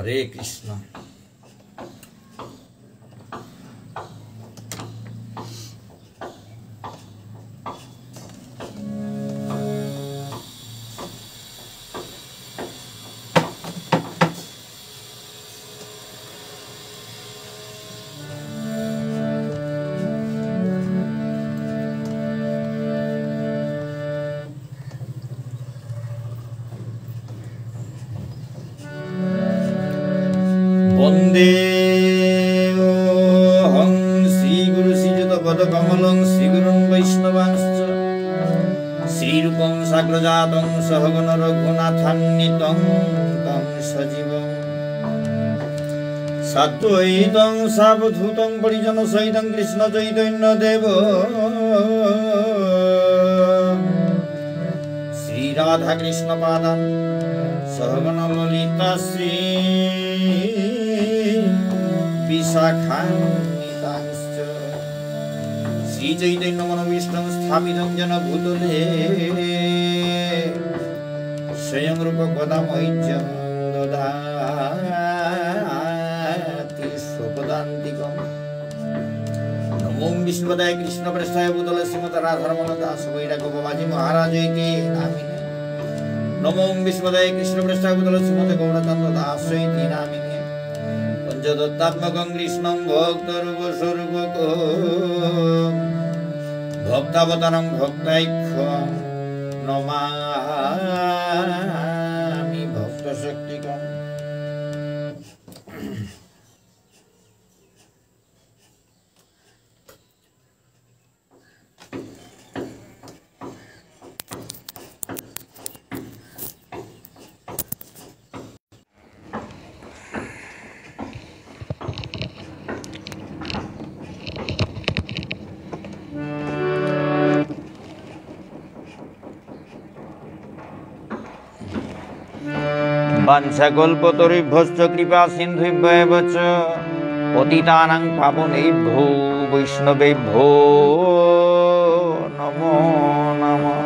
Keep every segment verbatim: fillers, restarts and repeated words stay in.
হরে কৃষ্ণ। বন্দেহং শ্রীগুরু শ্রীযুতপদকমলং শ্রীগুরুন বৈষ্ণবাংশ্চ। শ্রীরূপং সাগ্রজাতং সহগণ রঘুনাথান্বিতং তং সজীবং সাদ্বৈতং সাবধূতং পরিজনসহিতং কৃষ্ণ চৈতন্য দেব শ্রী রাধাকৃষ্ণ পাদান সহগণ ললিতা শ্রী বিশাখান্বিতাংশ্চ। শ্রী চৈতন্য মনোভীষ্টং স্থাপিতং যেন ভূতলে স্বয়ং রূপ কদা মহ্যং দদাতি স্বপদান্তিকম। নমো বিষ্ণুপদায় কৃষ্ণ প্রেষ্ঠায় ভূতলে শ্রীমতে রাধারমণ দাস বৈরাগ্য বাবাজি মহারাজ ইতি নামিনে। নমো বিষ্ণুপদায় কৃষ্ণ প্রেষ্ঠায় ভূতলে শ্রীমতে গৌরচন্দ্র দাস ইতি নামিনে। পঞ্চতত্ত্বাত্মকং কৃষ্ণং ভক্তরূপ স্বরূপকম। ভক্তাবতারং ভক্তাখ্যং নমামি ভক্তশক্তিকম। বাঞ্ছাকল্পতরুভ্যশ্চ কৃপাসিন্ধুভ্য এব চ। পতিতানাং পাবনেভ্যো বৈষ্ণবেভ্যো নমো নমঃ।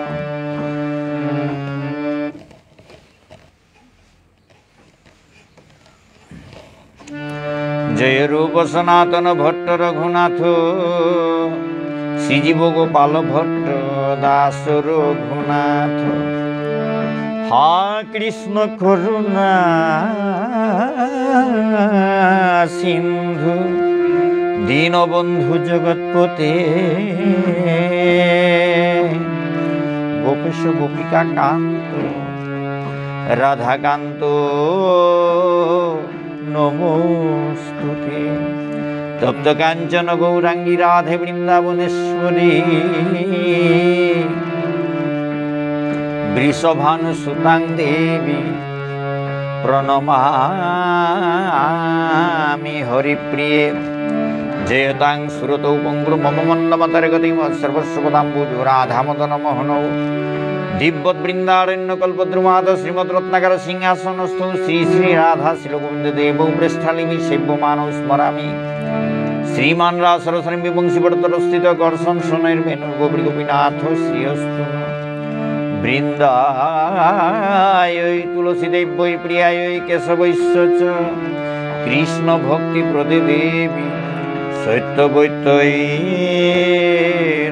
জয় রূপ সনাতন ভট্ট রঘুনাথ, শ্রীজীব গোপাল ভট্ট দাস রঘুনাথ। হা কৃষ্ণ করুণা সিন্ধু দীনবন্ধু জগৎপতে, গোপেশ গোপিকা কান্ত রাধাকান্ত নমোস্তুতে। তপ্ত কাঞ্চন গৌরাঙ্গী রাধে বৃন্দাবনেশ্বরী, বৃষভানুসুতাং দেবী প্রণমামি হরিপ্রিয়ে। জয়তাং সুরতৌ পঙ্গোর্মম মন্দমতের্গতী মৎসর্বস্বপদাম্ভোজৌ রাধামদনমোহনৌ। দীব্যদ্বৃন্দারণ্যকল্পদ্রুমাধঃ শ্রীমদ্রত্নাগারসিংহাসনস্থৌ শ্রী শ্রী রাধা শ্রীল গোবিন্দ দেবৌ প্রেষ্ঠালীভিঃ সেব্যমানৌ স্মরামি। শ্রীমান্ রাসরসারম্ভী বংশীবটতটস্থিতঃ কর্ষন্ বেণুস্বনৈর্গোপীর্গোপীনাথঃ শ্রিয়েঽস্তু নঃ। বৃন্দায়ৈ তুলসীদেব্যৈ প্রিয়ায়ৈ কেশবস্য চ। কৃষ্ণভক্তিপ্রদে দেবী সত্যবত্যৈ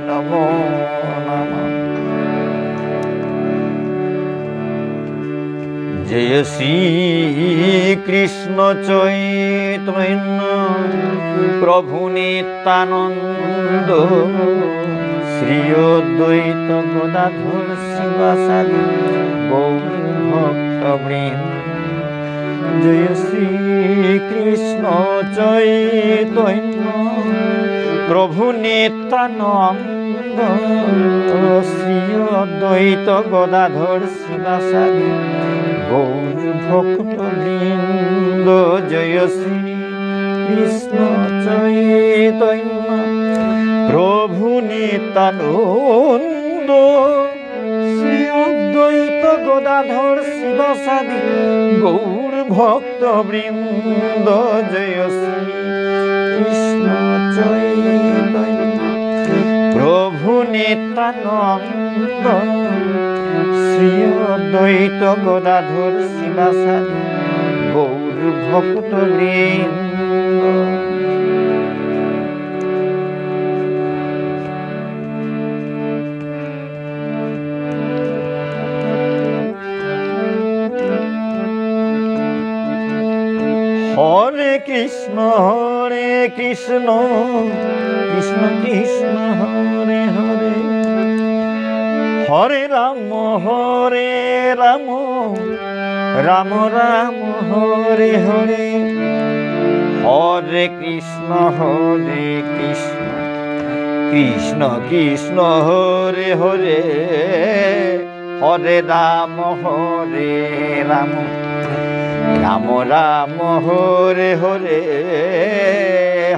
নমো নমঃ। জয় শ্রী কৃষ্ণ চৈতন্য প্রভু নিত্যানন্দ, শ্রী অদ্বৈত গদাধর শ্রীবাসাদি গৌর ভক্তবৃন্দ। জয় শ্রী কৃষ্ণ চৈতন্য প্রভু নিত্যানন্দ, শ্রী অদ্বৈত গদাধর শ্রীবাসাদি গৌর ভক্তবৃন্দ। জয় শ্রী কৃষ্ণ চৈতন্য প্রভু নিত্যানন্দ, শ্রী অদ্বৈত গদাধর শ্রীবাসাদি গৌর ভক্তবৃন্দ। জয় শ্রী কৃষ্ণ চৈতন্য প্রভু নিত্যানন্দ, শ্রী অদ্বৈত গদাধর শ্রীবাসাদি গৌর ভক্তবৃন্দ। হরে কৃষ্ণ, হরে কৃষ্ণ, কৃষ্ণ কৃষ্ণ, হরে হরে, হরে রাম, হরে রাম, রাম রাম, হরে হরে, হরে কৃষ্ণ, হরে কৃষ্ণ, কৃষ্ণ কৃষ্ণ, হরে হরে, হরে রাম, হরে রাম, রাম রাম, হরে হরে,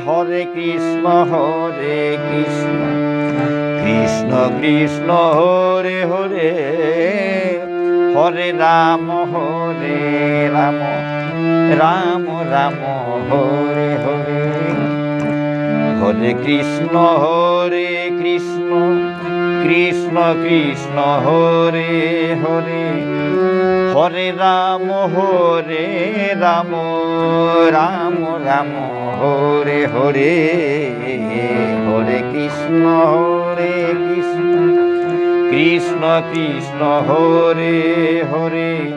হরে কৃষ্ণ, হরে কৃষ্ণ, কৃষ্ণ কৃষ্ণ, হরে হরে, হরে রাম, হরে রাম, রাম রাম, হরে হরে, হরে কৃষ্ণ, হরে কৃষ্ণ, কৃষ্ণ কৃষ্ণ, হরে হরে, হরে রাম, হরে রাম, রাম রাম, হরে হরে, হরে কৃষ্ণ, হরে কৃষ্ণ, কৃষ্ণ কৃষ্ণ, হরে হরে,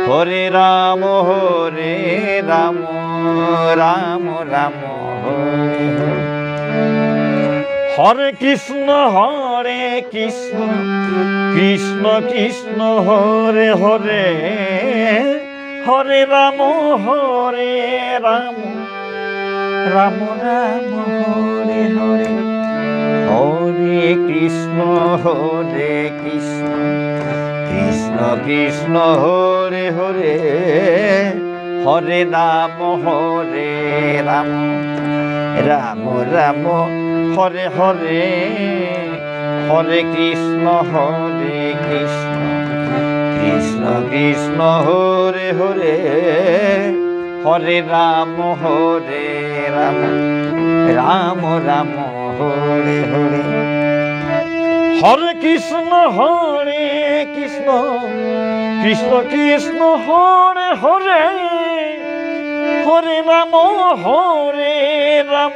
হরে রাম, হরে রাম, রাম রাম, হরে হরে। হরে কৃষ্ণ, হরে কৃষ্ণ, কৃষ্ণ কৃষ্ণ, হরে হরে, হরে রাম, হরে রাম, রাম রাম, হরে হরে। হরে কৃষ্ণ, হরে কৃষ্ণ, কৃষ্ণ কৃষ্ণ, হরে হরে, হরে রাম, হরে রাম, রাম রাম, হরে হরে, হরে কৃষ্ণ, হরে কৃষ্ণ, কৃষ্ণ কৃষ্ণ, হরে হরে, হরে রাম, হরে রাম, রাম রাম, হরে হরে। হরে কৃষ্ণ, হরে কৃষ্ণ, কৃষ্ণ কৃষ্ণ, হরে হরে, হরে রাম, হরে রাম,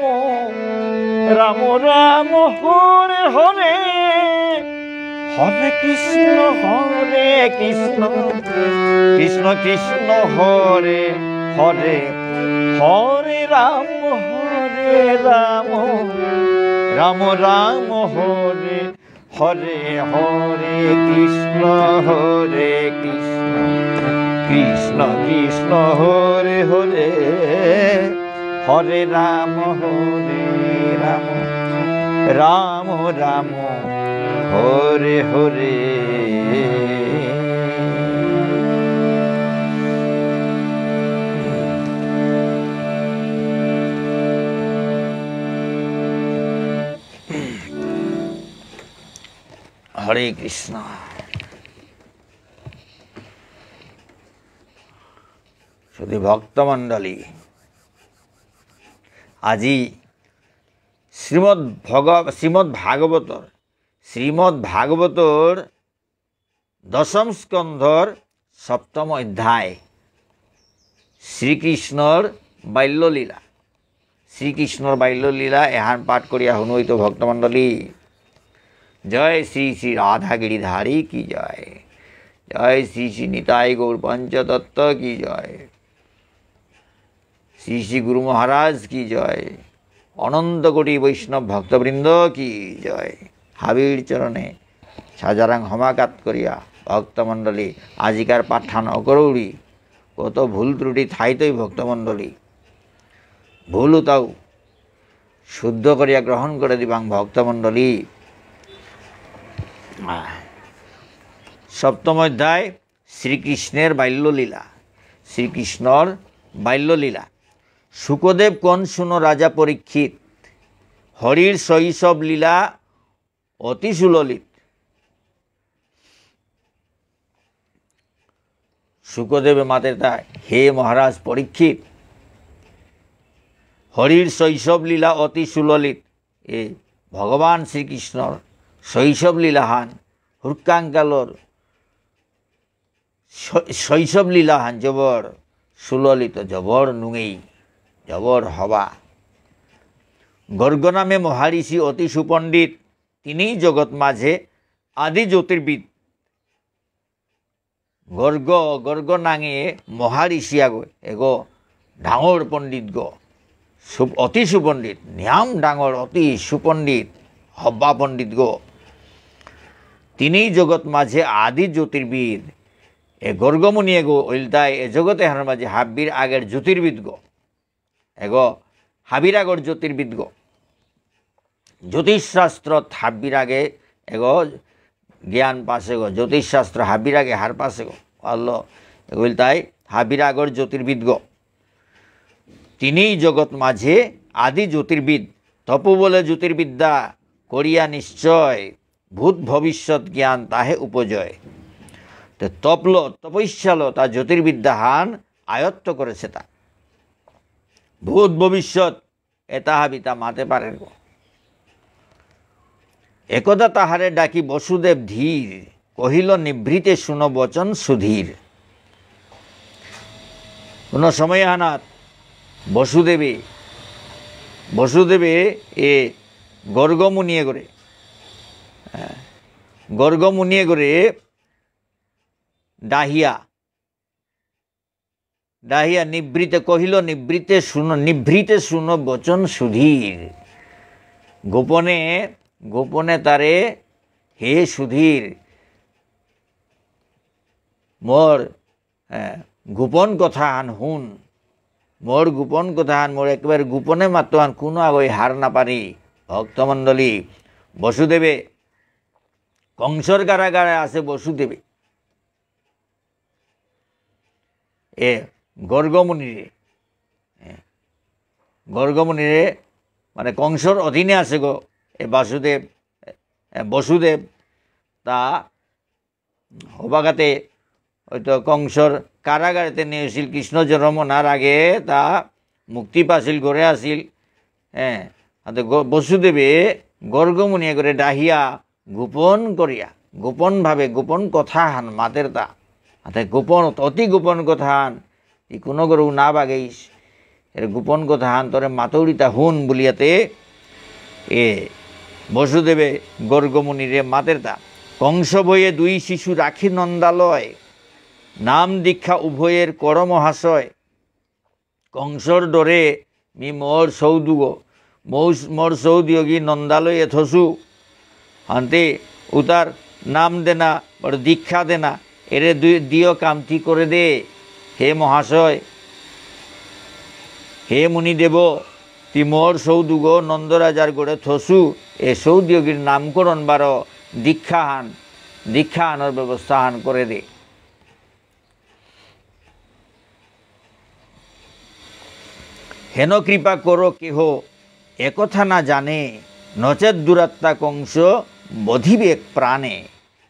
রাম রাম, হরে হরে। হরে কৃষ্ণ, হরে কৃষ্ণ, কৃষ্ণ কৃষ্ণ, হরে হরে, হরে রাম, হরে রাম, রাম রাম, হরে হরে। হরে কৃষ্ণ, হরে কৃষ্ণ, কৃষ্ণ কৃষ্ণ, হরে হরে, হরে রাম, হরে রাম, রাম রাম, হরে হরে। হরে কৃষ্ণ। সুধী ভক্তমণ্ডলী, আজি শ্রীমদ্ ভগ-, শ্রীমদ্ ভাগবতর, শ্রীমদ্ ভাগবতর দশম স্কন্ধর সপ্তম অধ্যায়, শ্রীকৃষ্ণর বাল্যলীলা। শ্রীকৃষ্ণর বাল্যলীলা এহান পাঠ করিয়া হুনুইত ভক্তমণ্ডলী। জয় শ্রী শ্রী রাধা গিরিধারী কি জয়। জয় শ্রী শ্রী নিতাই গৌর পঞ্চতত্ত্ব কি জয়। শ্রী শ্রী গুরু মহারাজ কি জয়। অনন্ত কোটি বৈষ্ণব ভক্তবৃন্দ কি জয়। হাবির চরণে সাজারাং হমাকাত করিয়া ভক্তমণ্ডলী আজিকার পাঠান অকরৌরি। কত ভুল ত্রুটি থাইতই ভক্তমণ্ডলী। ভুল উতাও শুদ্ধ করিয়া গ্রহণ করে দিবাং ভক্তমণ্ডলী। আহ, সপ্তম অধ্যায়, শ্রীকৃষ্ণের বাল্যলীলা। শ্রীকৃষ্ণর বাল্যলীলা। শুকদেব কন শুনো রাজা পরীক্ষিত, হরির শৈশব লীলা অতি সুললিত। শুকদেবে মাতের তা, হে মহারাজ পরীক্ষিত, হরির শৈশব লীলা অতি সুললিত। এ ভগবান শ্রীকৃষ্ণর শৈশব লীলাহান, হুরকাঙ্কালর শৈ-, শৈশব লীলাহান জবর সুললিত জবর নুঙেই, জবর হবা। গর্গ নামে মহারিষি অতি সুপণ্ডিত, তিনিই জগৎ মাঝে আদি জ্যোতির্বিদ। গর্গ, গর্গ নাঙে মহারিষি আগো, এগো ডাঙর পণ্ডিত গো, সু-, অতি সুপণ্ডিত, নিয়াম ডাঙর, অতি সুপণ্ডিত, হব্বা পণ্ডিত গো। তিনিই জগৎ মাঝে আদি জ্যোতির্বিদ। এ গর্গমুনি এগো ইলতাই এ জগত এহানর মাঝে হাব্বির আগের জ্যোতির্বিদ গো। এগো হাবির আগর জ্যোতির্বিদ গো। জ্যোতিষশাস্ত্রত হাব্বির আগে এগো জ্ঞান পাসে গো। জ্যোতিষশাস্ত্র হাবির আগে হার পাসে গো। আল্লো, এগো ইলতাই হাবির আগর জ্যোতির্বিদ গো। তিনিই জগৎ মাঝে আদি জ্যোতির্বিদ। তপোবলে জ্যোতির্বিদ্যা করিয়া নিশ্চয়, ভূত ভবিষ্যৎ জ্ঞান তাহে উপজয়। তে তপলো, তপস্যালো তা জ্যোতির্বিদ্যাহান আয়ত্ত করেসে তা। ভূত ভবিষ্যৎ এতা হাবিতা মাতে পারের গো। একদা তাহারে ডাকি বসুদেব ধীর, কহিল নিভৃতে শুন বচন সুধীর। কোনো সময় আনাত বসুদেবে, বসুদেবে এ গর্গমুনিয়ে করে, হ্যাঁ, গর্গমুনিয়ে করে ডাহিয়া, ডাহিয়া নিভৃতে কহিল, নিভৃতে শুন, নিভৃতে শুন বচন সুধীর। গোপনে, গোপনে তারে, হে সুধীর, মোর, এ, গোপন কথাহান হুন। মোর গোপন কথাহান, মোর একেবারে গোপনে মাতহান, কোনো আগই হার না পানি। ভক্তমণ্ডলী, বসুদেবে, কংসর কারাগারে আছে বসুদেবে। এ গর্গমুনিরে, এ গর্গমুনিরে, মানে কংসর অধীনে আছে গো, এ বাসুদেব, এ বসুদেব, তা হবাগাতে হয়তো কংসর কারাগারেতে নেওসিল, কৃষ্ণ জন্ম নার আগে তা মুক্তি পাসিল, ঘরে আসিল। হ্যাঁ, হাতে গ-, বসুদেবে গর্গমুনি করে ডাহিয়া গোপন করিয়া, গোপনভাবে গোপন কথাহান মাতের তা। হাতে গোপন, অতি গোপন কথাহান, ই কোনো গরু না বাগেইস। এর গোপন কথাহান তোরে মাতৌরিতা হুন বুলিয়াতে, এ বসুদেবে গর্গমুনিরে মাতেরতা। কংস ভয়ে দুই শিশু রাখি নন্দালয়, নাম দীক্ষা উভয়ের কর মহাশয়। কংসর ডরে মি মোর সৌদুগো, মৌস-, মোর সৌদিয়গি নন্দালয়ে থসু। হান্তে উতার নাম দেনা, বড় দীক্ষা দেনা, এরে দুই-, দিয় কামতি করে দে, হে মহাশয়, হে মুনিদেব, তি মোর সৌদুগো নন্দরাজার গড়ে থসু, এ সৌদিয়গির নামকরণ বারো দীক্ষাহান, দীক্ষাহানর ব্যবস্থাহান করে দে। হেন কৃপা করো কেহ একথা না জানে, নচেৎ দুরাত্মা কংস বধিবে প্রাণে।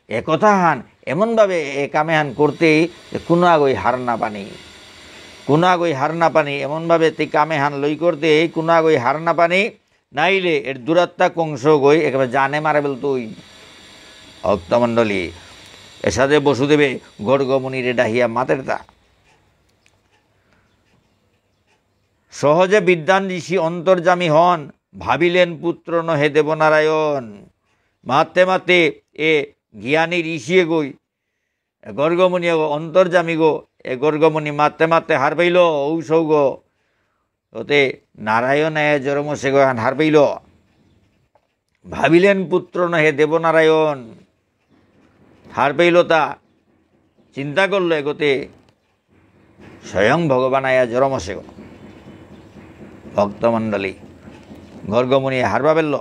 একথাহান এমনভাবে এ কামেহান করতে যে কোনো আগই হার না পানি, কোনো আগই হার না পানি, এমনভাবে তে কামেহান লই করতে কোনো আগই হার না পানি, নাইলে এর দুরাত্মা কংস গই একেবারে জানে মারে বলতই। ভক্তমণ্ডলী, এসাদে বসুদেবে গর্গমুনিরে ডাহিয়া মাতেরতা। সহজে বিদ্বান ঋষি অন্তর্যামী হন, ভাবিলেন পুত্র নহে দেবনারায়ণ। মাতে মাতে এ জ্ঞানী ঋষি এগই, এ গর্গমুনি এগো অন্তর্যামী গো, এ গর্গমুনি মাতে মাতে হার পাইল, ঔ সৌগ। ওতে নারায়ণ আয়া জরমসে গো হান হার পাইল। ভাবিলেন পুত্র নহে দেবনারায়ণ। হার পেইল তা চিন্তা করলো এগোতে স্বয়ং ভগবান আয়া জরমসে গো। ভক্তমণ্ডলী, গর্গমুনি হারবা বেলল।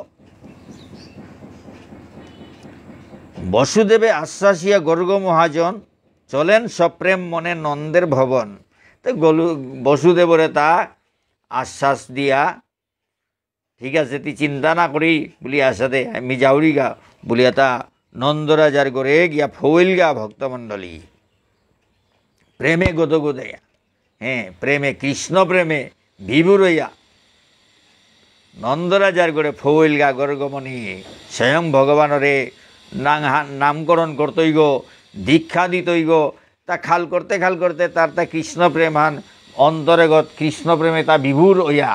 বসুদেবে আশ্বাসিয়া গর্গ মহাজন চলেন সপ্রেম মনে নন্দের ভবন। তো গলু-, বসুদেবরে তা আশ্বাস দিয়া ঠিক আছে, তুই চিন্তা না করি, বুলিয়া আসাদে, আমি যাউরিগা, বুলিয়া তা নন্দরাজার ঘরে গিয়া ফৌলগা ভক্তমণ্ডলী। প্রেমে গদগদয়া, হ্যাঁ, প্রেমে, কৃষ্ণ প্রেমে বিভোর হইয়া নন্দরাজার ঘরে ফৌলগা গর্গমুনি, স্বয়ং ভগবানরে নাং-, নামকরণ করতইগ, দীক্ষা দিতইগ, তা খাল করতে খাল করতে তার তা কৃষ্ণ প্রেমহান অন্তরেগত কৃষ্ণ প্রেমে তা বিভোর হইয়া,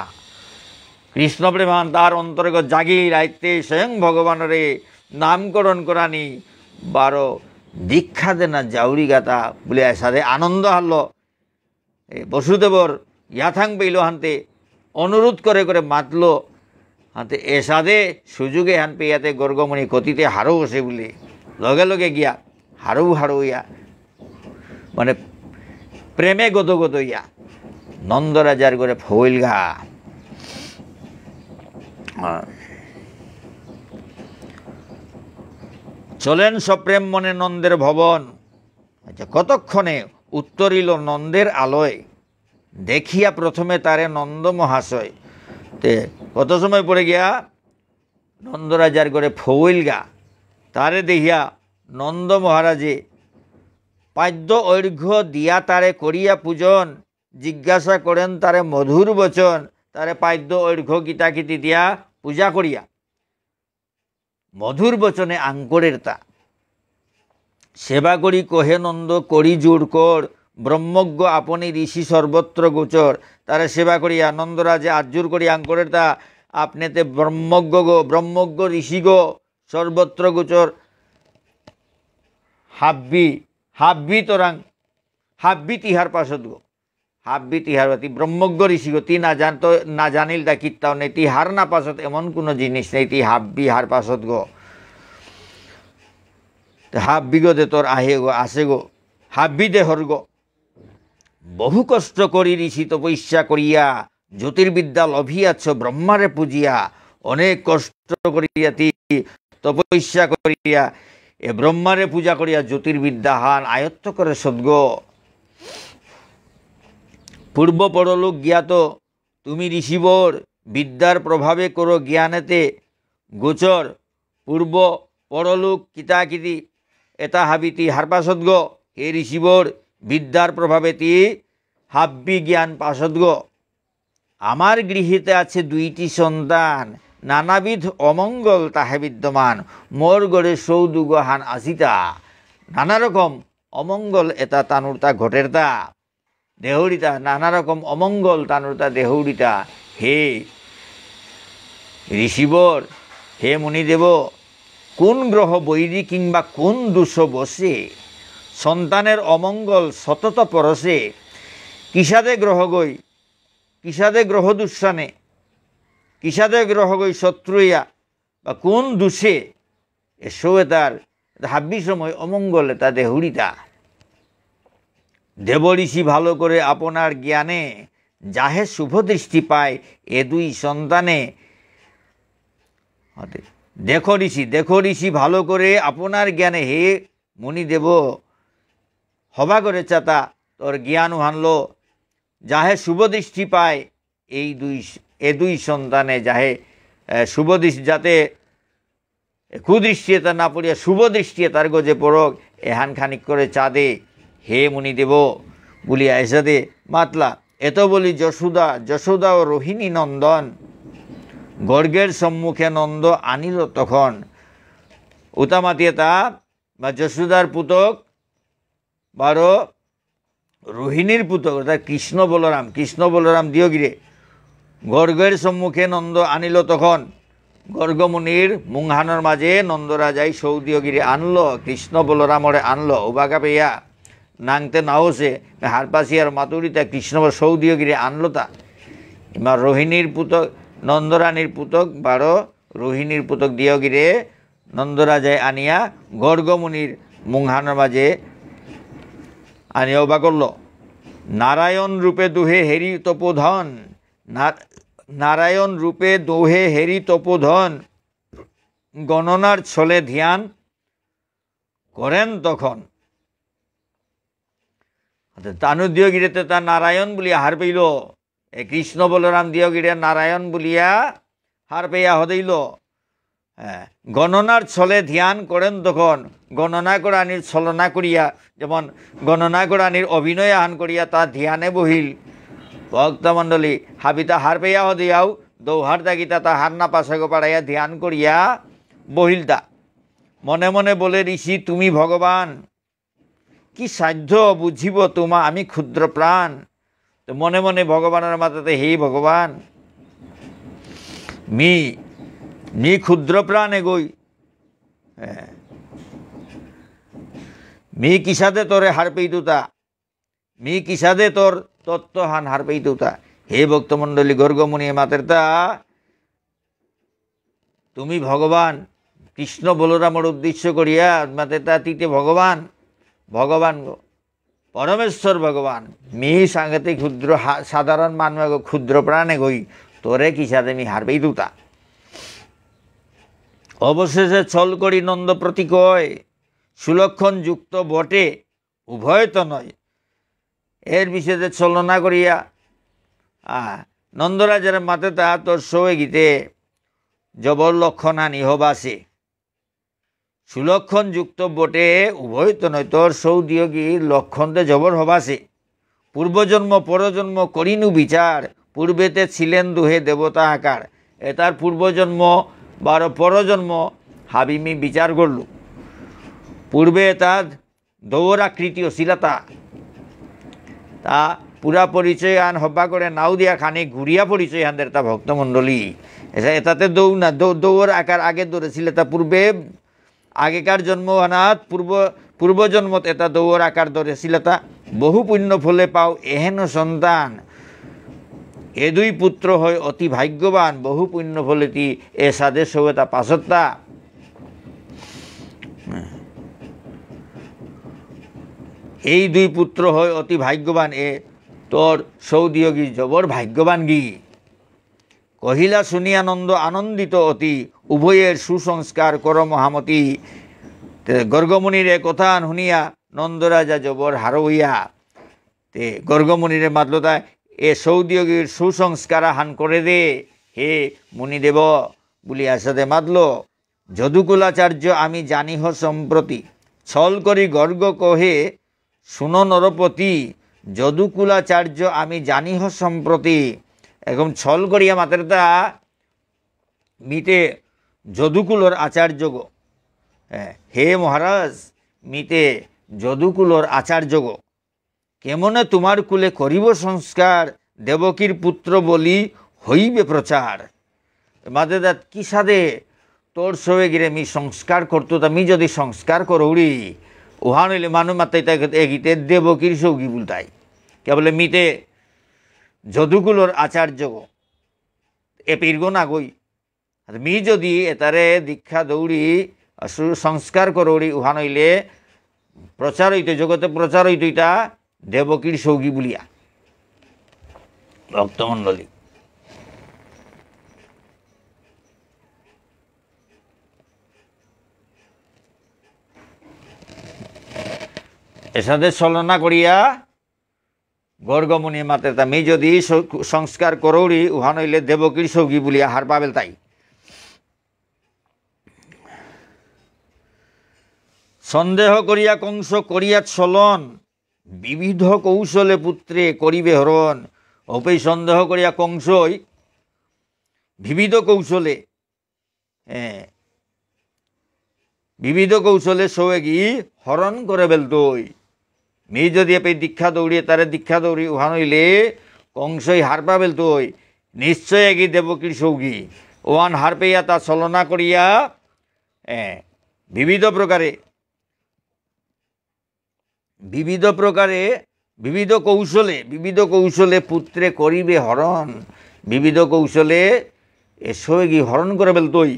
কৃষ্ণ প্রেম হান তার অন্তরেগত জাগিল, আইতে স্বয়ং ভগবানরে নামকরণ করানি বারো দীক্ষা দেনা যাউরি গাতা বুলে এসাদে আনন্দ হারলো। এ বসুদেবর ইয়াথাং পেইল হানতে অনুরোধ করে করে মাতলো। হানতে এসাদে সুযোগে হান পেয়াতে গর্গমুনি কতিতে হারৌ আছে বুলি লগে লগে গিয়া হারৌ হারৌ ইয়া, মানে, প্রেমে গদগদ ইয়া নন্দরাজার ঘরে ফইলগা। আহ। চলেন সপ্রেম মনে নন্দের ভবন। আচ্ছা, কতক্ষণে উত্তরিল নন্দের আলয়, দেখিয়া প্রথমে তারে নন্দ মহাশয়। তে কত সময় পরে গিয়া নন্দরাজার ঘরে ফইলগা, তারে দেখিয়া নন্দ মহারাজে পাদ্য অর্ঘ্য দিয়া তারে করিয়া পূজন, জিজ্ঞাসা করেন তারে মধুর বচন, তারে পাদ্য অর্ঘ্য কিতা কিতি দিয়া পূজা করিয়া মধুর বচনে আঙ্করের তা। সেবা করি কহে নন্দ করি জোর কর, ব্রহ্মজ্ঞ আপনি ঋষি সর্বত্র গোচর। তারে সেবা করিয়া নন্দরাজে আত জোর করি আঙ্করের তা, আপনেতে ব্রহ্মজ্ঞ গো, ব্রহ্মজ্ঞ ঋষি গো, সর্বত্র গোচর। হাব্বি, হাব্বি তোরাং, হাব্বি তিহার পাছত গো। হাব্বি তিহার বাতি ব্রহ্মজ্ঞ ঋষিগ তি না জানতো, না জানিল তা কিত্তাও নেই, তি হার না পাছত এমন কোনো জিনিস নেই, তি হাব্বি হার পাছত গো। তে হাব্বি গো দে তোর আহে গো, আসে গো, হাব্বি দেহর গো। বহু কষ্ট করি ঋষি তপস্যা করিয়া, জ্যোতির্বিদ্যা লভিয়াছ ব্রহ্মারে পূজিয়া। অনেক কষ্ট করিয়া তি তপস্যা করিয়া, এ ব্রহ্মারে পূজা করিয়া জ্যোতির্বিদ্যা হান আয়ত্ত করেছত গো। পূর্ব পরলোক জ্ঞাত তুমি ঋষিবর, বিদ্যার প্রভাবে করো জ্ঞানেতে গোচর। পূর্ব পরলোক কিতা কিতি এতা হাবি তি হার পাছত গো। হে ঋষিবর, বিদ্যার প্রভাবে তি হাব্বি জ্ঞান পাছত গো। আমার গৃহেতে আছে দুইটি সন্তান, নানাবিধ অমঙ্গল তাহে বিদ্যমান। মোর ঘরে সৌ দুগহান আসিতা, নানা রকম অমঙ্গল এতা তানুরতা ঘটেরতা। দেহরিতা, নানা রকম অমঙ্গল তানুরতা দেহরিতা। হে ঋষিবর, হে মুনিদেব, কোন গ্রহ বৈরী কিংবা কোন দোষ বসে, সন্তানের অমঙ্গল সতত পরশে। কিসাদে গ্রহগই, কিসাদে গ্রহ দুঃসানে, কিসাদে গ্রহগই শত্রুয়া, বা কোন দোষে এসো এতার, এতা হাব্বি সময় অমঙ্গল এতা দেহুরিতা। দেব ঋষি ভালো করে আপনার জ্ঞানে, যাহে শুভ দৃষ্টি পায় এ দুই সন্তানে। দেখো ঋষি, দেখো ঋষি ভালো করে আপনার জ্ঞানে, হে মুনিদেব, হবা করে চাতা তোর জ্ঞান হানলো, যাহে শুভ দৃষ্টি পায় এই দুই, এ দুই সন্তানে যাহে, এ, শুভ দৃষ্টি, যাতে এ কুদৃষ্টি এতা না পড়িয়া শুভ দৃষ্টি এতার গজে পড়ক, এহান খানিক করে চাদে, হে মুনিদেব, বুলিয়া এসাদে মাতলা। এত বলি যশোদা, যশোদা ও রোহিণী নন্দন, গর্গের সম্মুখে নন্দ আনিল তখন। উতামাতি এতা, বা যশোদার পুতক, বারো রোহিণীর পুতক, অর্থাৎ কৃষ্ণ বলরাম, কৃষ্ণ বলরাম দিয়গিরে গর্গের সম্মুখে নন্দ আনিল তখন। গর্গমুনির মুংহানর মাঝে নন্দরাজাই সৌ দিয়গিরে আনলো, কৃষ্ণ বলরামরে আনলো। উবাকা পেয়া নাংতে নাওসে, হারপাসি আর মাতুরিতা কৃষ্ণ সৌ দিয়গিরে আনলো তা। ইমা রোহিণীর পুতক, নন্দরানীর পুতক, বারো রোহিণীর পুতক দিয়গিরে নন্দরাজায় আনিয়া গর্গমুনির মুংহানর মাঝে আনিয়া উবা করল। নারায়ণ রূপে দুহে হেরি তপোধন, না-, নারায়ণ রূপে দুহে হেরি তপোধন, গণনার ছলে ধ্যান করেন তখন। অর্থাৎ তানু দিয়গিরেতে তা নারায়ণ বুলিয়া হার পেইল। এ কৃষ্ণ বলরাম দিয়গিরে নারায়ণ বুলিয়া হার পেয়া হদেইল। হ্যাঁ, গণনার ছলে ধ্যান করেন তখন, গণনা করানির ছলনা করিয়া, যেমন গণনা করানির অভিনয় আহান করিয়া তা ধ্যানে বহিল। ভক্তমণ্ডলী, হাবিতা হার পেয়া হদিয়াও, দৌহার দাগিতা তা হার না পাশাগো পাড়াইয়া ধ্যান করিয়া বহিলতা। মনে মনে বলে ঋষি, তুমি ভগবান, কি সাধ্য বুঝিব তোমা আমি ক্ষুদ্র প্রাণ। তো মনে মনে ভগবানরে মাতেতা, "হে ভগবান, মি, মি ক্ষুদ্র প্রাণ এগই। হ্যাঁ। মি কিসাদে তোরে হারপেইতুতা? মি কিসাদে তোর তত্ত্বহান হারপেইতুতা?" হে ভক্তমণ্ডলী, গর্গমুনিয়ে মাতেরতা, তুমি ভগবান কৃষ্ণ বলরামর উদ্দেশ্য করিয়া মাতেরতা, তিতে ভগবান, ভগবান গো, পরমেশ্বর ভগবান, মি সাংঘাতিক ক্ষুদ্র হা-, সাধারণ মানু এগো, ক্ষুদ্র প্রাণ এগই, তোরে কিসাদে মি হারপেইতুতা? অবশেষে ছল করি নন্দ প্রতি কয়, সুলক্ষণ যুক্ত বটে উভয় তনয়। এর বিষয়ে ছলনা করিয়া, আ, নন্দরাজারে মাতেতা, তোর সৌগিতে জবর লক্ষণ হানি হবাসে। সুলক্ষণ যুক্ত বটে উভয় তনয়, তোর সৌ দিয়গি লক্ষণতে জবর হবাসে। পূর্বজন্ম পরজন্ম করিনু বিচার, পূর্বেতে ছিলেন দুহে দেবতা আকার। এতার পূর্বজন্ম বারো পরজন্ম হাবি মি বিচার করলু। পূর্বে এতার দৌর আকৃতি অসিলাতা। তা পুরা পরিচয় আন হবা করে নাও দিয়া খানি ঘুরিয়া পরিচয় আন দেরতা ভক্তমণ্ডলী। এসা এতাতে দৌ না, দৌ-, দৌর আকার আগে ধরেছিল তা পূর্বে আগেকার জন্ম হানাত পূর্ব, পূর্বজন্মত এতা দৌর আকার ধরেছিল তা। বহু পুণ্য ফলে পাও এহেন সন্তান। এ দুই পুত্র হয় অতি ভাগ্যবান, বহু পুণ্য ফলে তি এসাদে সৌ এতা পাসত্তা। এই দুই পুত্র হয় অতি ভাগ্যবান, এ তোর সৌ দিয়গি জবর ভাগ্যবান গি। কহিলা শুনিয়া নন্দ আনন্দিত অতি, উভয়ের সুসংস্কার কর মহামতি। তে গর্গমুনির এ কথা শুনিয়া নন্দরাজা জবর হারৌ ইয়া। তে গর্গমুনিরে মাতলতা, এ সৌ দিয়গির সুসংস্কার আহান করে দে, হে মুনিদেব, বুলি আসাদে মাতল। যদুকুলাচার্য আমি জানিহ সম্প্রতি, ছল করি গর্গ কহে শুন নরপতি, যদুকুলাচার্য আমি জানিহ সম্প্রতি। এখন ছল করিয়া মাতেরতা মিতে যদুকুলর আচার্যগ। এ, হে মহারাজ, মিতে যদুকুলর আচার্যগ। কেমনে তোমার কুলে করিব সংস্কার, দেবকীর পুত্র বলি হইবে প্রচার। মাতেরতা কিসাদে তোর সৌগিরে মি সংস্কার করতু, তা মি যদি সংস্কার করৌরি, উহান হইলে মানু মাতেরতা এগিতে দেবকীর সৌগি বুলতাই। কে বলে মিতে যদুকুলর আচার্যগ, এ পীরগ নাগই। আর মি যদি এতারে দীক্ষা দৌরি, সু-, সংস্কার করৌরি উহান হইলে প্রচার হইতে, জগতে প্রচার হইতে ইতা দেবকীর সৌগি বুলিয়া। ভক্তমণ্ডলী। এসাদে ছলনা করিয়া গর্গমুনি মাতেরতা মি যদি স-, সংস্কার করৌরি, উহান হইলে দেবকীর সৌগি বুলিয়া হারপা বেলতাই। সন্দেহ করিয়া কংস করিয়া ছলন, বিবিধ কৌশলে পুত্রে করিবে হরণ। ওপেই সন্দেহ করিয়া কংসই বিবিধ কৌশলে, এ, বিবিধ কৌশলে সৌগি হরণ করে বেলতই। মি যদি এপে দীক্ষা দৌরি, তারে দীক্ষা দৌরি উহান হইলে কংসই হারপা বেলতই। নিশ্চয় এগি দেবকীর সৌগি। ওহান হারপেয়া তা ছলনা করিয়া, এ, বিবিধ প্রকারে বিবিধ প্রকারে, বিবিধ কৌশলে, বিবিধ কৌশলে পুত্রে করিবে হরণ। বিবিধ কৌশলে এ সৌগি হরণ করে বেলতই।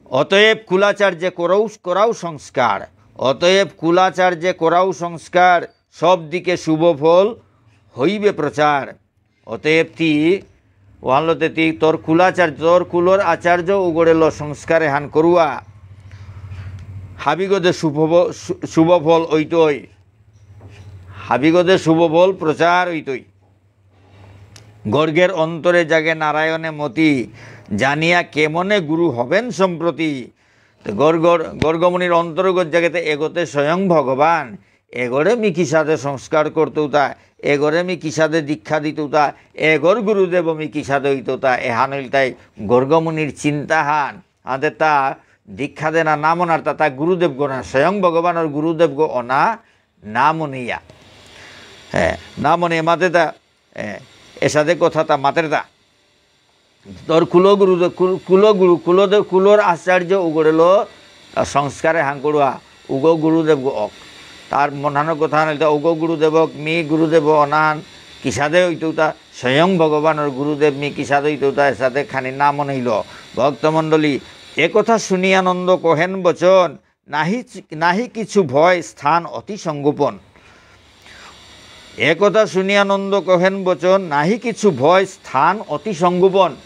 অতএব কুলাচার্যে করাও, করাও সংস্কার। অতএব কুলাচার্যে করাও সংস্কার, সব দিকে শুভ ফল হইবে প্রচার। অতএব তি, ওহানলতে তি, তোর কুলাচার্য, তোর কুলর আচার্য উগরে ল সংস্কার এহান করুয়া। হাবিগদে শুভ ফ-, শু-, শুভ ফল অইতই। হাবিগদে শুভ ফল প্রচার অইতই। গর্গের অন্তরে জাগে নারায়ণে মতি, জানিয়া কেমনে গুরু হবেন সম্প্রতি। তো গর্গর, গর্গমুনির অন্তরগত জাগেতে এগতে স্বয়ং ভগবান, এগরে মি কিসাদে সংস্কার করতৌতা, এগরে মি কিসাদে দীক্ষা দিতৌতা, এগর গুরুদেব মি কিসাদে হইতৌতা, এহান হইল তাই গর্গমুনির চিন্তাহান। আদে তা দীক্ষা দেনা নাম অনার তা, তা গুরুদেব গো না, স্বয়ং ভগবানর গুরুদেব গো অনা নাম অনিয়া। এ, না মনে মাতেতা, এ, এসাদে কথাতা মাতেরতা। তোর কুলগুরু, কুল-, কুলগুরু, কুলদেব, কুলর আচার্য উগরেলো, আ, সংস্কারে হাঙ্কুড়ুয়া, উগ গুরুদেব গ অক। তার মনহানর কথা হান ইলতা, উগ গুরুদেবক, মি গুরুদেব অনাহান, কিসাদে হইতৌতা, স্বয়ং ভগবানর গুরুদেব মি কিসাদে হইতৌতা, এসাদে খানি না মনে হইল। ভক্তমণ্ডলী, এ কথা শুনিয়া নন্দ কহেন বচন, নাহি চি-, নাহি কিছু ভয় স্থান অতি সংগোপন। এ কথা শুনিয়া নন্দ কহেন বচন, নাহি কিছু ভয় স্থান অতি সংগোপন।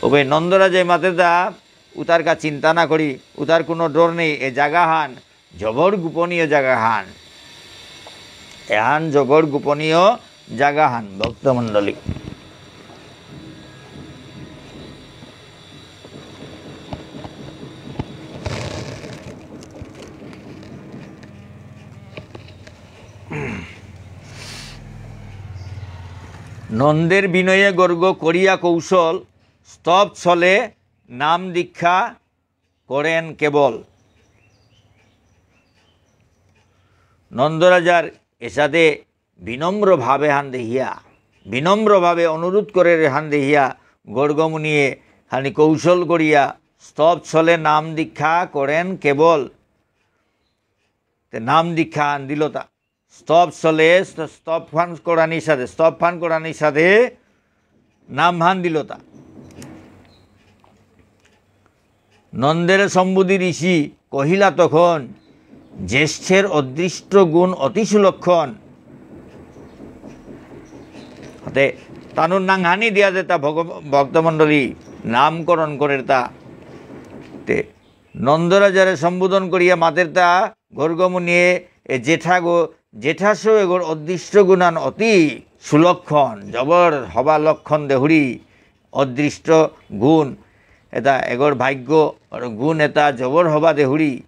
ওবে নন্দরাজে মাতেতা, উতার কা চিন্তা না করি, উতার কোনো ডর নেই, এ জাগাহান জবর গোপনীয় জাগাহান। এহান জবর গোপনীয় জাগাহান, ভক্তমণ্ডলী। নন্দের বিনয়ে গর্গ করিয়া কৌশল, স্তব ছলে নাম দীক্ষা করেন কেবল। নন্দরাজার এসাদে বিনম্রভাবে হান দেহিয়া, বিনম্রভাবে অনুরোধ করে হান দেহিয়া, গর্গমুনিয়ে হানি কৌশল করিয়া স্তব ছলে নাম দীক্ষা করেন কেবল। তে নাম দীক্ষা হান দিলতা। স্তব ছলে, স-, স্তব ফান করানি সাথে, স্তব ফান করানি সাথে নাম হান দিলতা। নন্দের সম্বুধি ঋষি কহিলা তখন, জ্যেষ্ঠের অদৃষ্ট গুণ অতি সুলক্ষণ। হাতে তানুর নাঙহানি দিয়া দেতা ভগ-, ভক্তমণ্ডলী নামকরণ করেরতা। তে নন্দরাজারে সম্বোধন করিয়া মাতেরতা গর্গমুনিয়ে এ জেঠাগো, জেঠাসৌ এগোর অদৃষ্ট গুণান অতি সুলক্ষণ, জবর হবা লক্ষণ দেহুরি, অদৃষ্ট গুণ, এটা এগোর ভাগ্য আর গুণ এটা জবর হবা দেহুরি,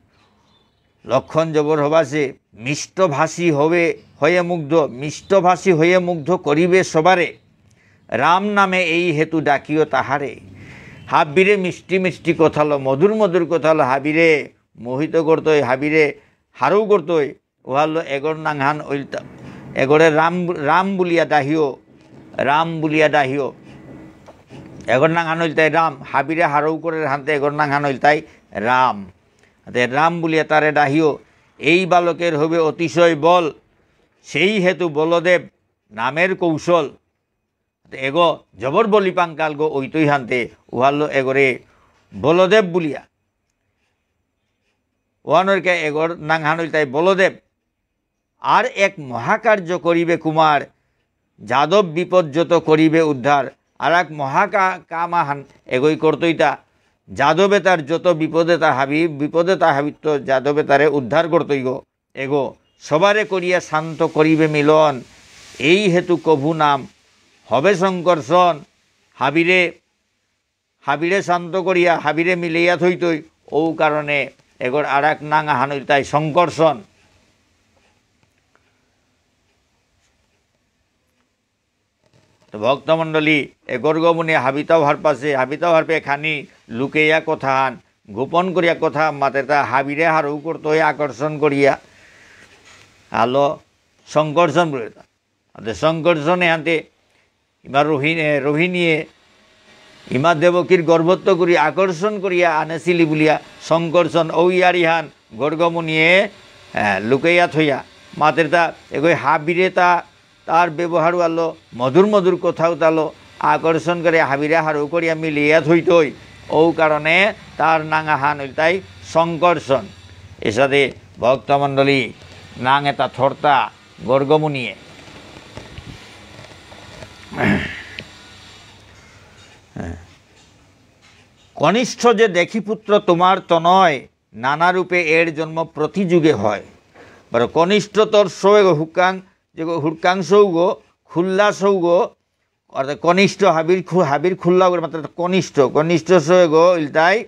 লক্ষণ জবর হবা সে, মিষ্টভাষী হবে হয়ে মুগ্ধ, মিষ্টভাষী হয়ে মুগ্ধ করিবে সবারে। রাম নামে এই হেতু ডাকিও তাহারে। হাবিরে মিষ্টি মিষ্টি কথালো, মধুর মধুর কথালো হাবিরে মোহিত করতই, হাবিরে হারৌ করতই। ওহালো এগর নাঙহান ইলতা, এগরে রাম, রাম বুলিয়া ডাহিও, রাম বুলিয়া ডাহিও। এগর নাঙহান ইলতাই রাম, হাবিরে হারৌ করে হানতে এগর নাঙহান ইলতাই রাম। হাতে রাম বুলিয়া তারে ডাহিও, এই বালকের হবে অতিশয় বল, সেই হেতু বলদেব নামের কৌশল। এগো জবর বলি পাঙ্কালগো ওইতই হানতে, ওহালো এগরে বলদেব বুলিয়া। ওহানরকে এগর নাঙহান ইলতাই বলদেব। আর এক মহাকার্য করিবে কুমার, যাদব বিপদ যত করিবে উদ্ধার। আর এক মহাকা-, কাম আহান এগই করতইতা, যাদবে তার যত বিপদে তা হাবি, বিপদে তা হাবিত্ত যাদবে তারে উদ্ধার করতইগো। এগো সবারে করিয়া শান্ত করিবে মিলন, এই হেতু কভু নাম হবে সংকর্ষণ। হাবিরে, হাবিরে শান্ত করিয়া হাবিরে মিলাইয়া থইতই, ও কারণে এগর আর এক নাঙ আহান ইলতাই সংকর্ষণ। তো ভক্তমণ্ডলী, এ গর্গমুনি হাবিতাও হারপাসে, হাবিতাও হারপে খানি লুকেয়া কথাহান, গোপন করিয়া কথা মাতেতা হাবিরে হারৌ করতই আকর্ষণ করিয়া। আলো সংকর্ষণ বুলেতা। আতে সংকর্ষণে আনতে ইমা রোহিণী, এ, রোহিণীয়ে ইমা দেবকীর গর্ভত্ত করি আকর্ষণ করিয়া আনেসিলি বুলিয়া সংকর্ষণ ঔ ইয়ারিহান গর্গমুনিয়ে, এ, লুকেয়া থইয়া। মাতেরতা এগই হাবিরে তা তার ব্যবহার আলো, মধুর মধুর কথাও তালো, আকর্ষণ করে হাবিরে হারৌ করিয়া মিলিয়া থইতই। ও কারণে তার নাঙ আহান ইলতাই সংকর্ষণ। এসাদে ভক্তমণ্ডলী নাঙ এতা থরতা গর্গমুনিয়ে। কনিষ্ঠ যে দেখি পুত্র তোমার তনয়, নানা রূপে এর জন্ম প্রতি যুগে হয়। বারো কনিষ্ঠ তোর সৌ এগো হুকাং, যেগো হুকাং সৌগো, খুল্লা সৌগো, অর্থাৎ কনিষ্ঠ হাবির খু-, হাবির খুল্লা করে মাত্র কনিষ্ঠ, কনিষ্ঠ সৌ এগো ইলতাই,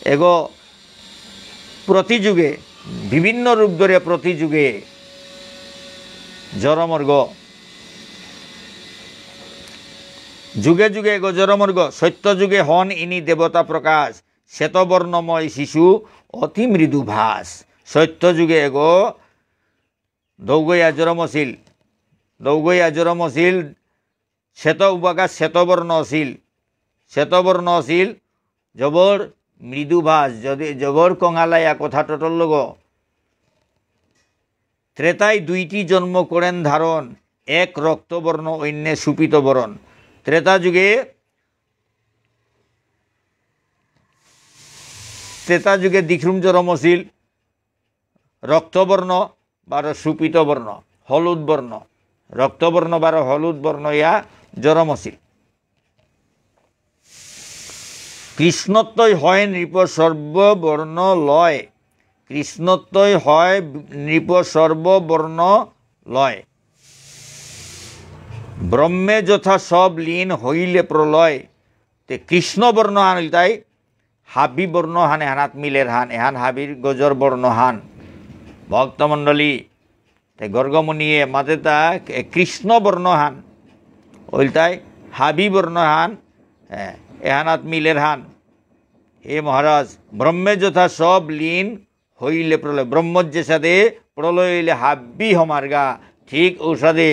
এগো প্রতি যুগে, বিভিন্ন রূপ ধরে প্রতি যুগে জরমর্গ, যুগে যুগে এগো জরমর্গ, সত্য যুগে হন ইনি দেবতা প্রকাশ, শ্বেতবর্ণময় শিশু অতি মৃদু ভাস। সত্য যুগে এগো দৌগয়া জরম আছিল, দৌগইয়া জরম অসিল, শ্বেত উবাকা শ্বেতবর্ণ অসিল, শ্বেতবর্ণ অসিল, জবর মৃদুভাষ, যদি জবর কঙালাইয়া কথা টটর লগ। ত্রেতায় দুইটি জন্ম করেন ধারণ, এক রক্তবর্ণ, অন্যে সুপিত বরণ। ত্রেতা যুগে, ত্রেতা যুগে দিখরুম জরম অসিল, রক্তবর্ণ বারো সুপিত বর্ণ, হলুদ বর্ণ, রক্তবর্ণ বারো হলুদ বর্ণ ইয়া জরম অসিল। কৃষ্ণত্বই হয় নৃপ সর্ববর্ণ লয়, কৃষ্ণত্বই হয় নৃপ সর্ববর্ণ লয়। ব্রহ্মে যথা সব লীন হইলে প্রলয়। তে কৃষ্ণ বর্ণ হান ইলতাই হাবি বর্ণ হান এহানাত মিলের হান, এহান হাবির গজর বর্ণ হান। ভক্তমণ্ডলী, তে গর্গমুনিয়ে মাতেতা এ কৃষ্ণ বর্ণ হান, ওইলতাই হাবি বর্ণ হান, এ, এহানাত মিলের হান। হে মহারাজ, ব্রহ্মে যথা সব লীন হইলে প্রলয়, ব্রহ্মর যেসাদে প্রলয় হইলে হাব্বি হমারগা, ঠিক ঔসাদে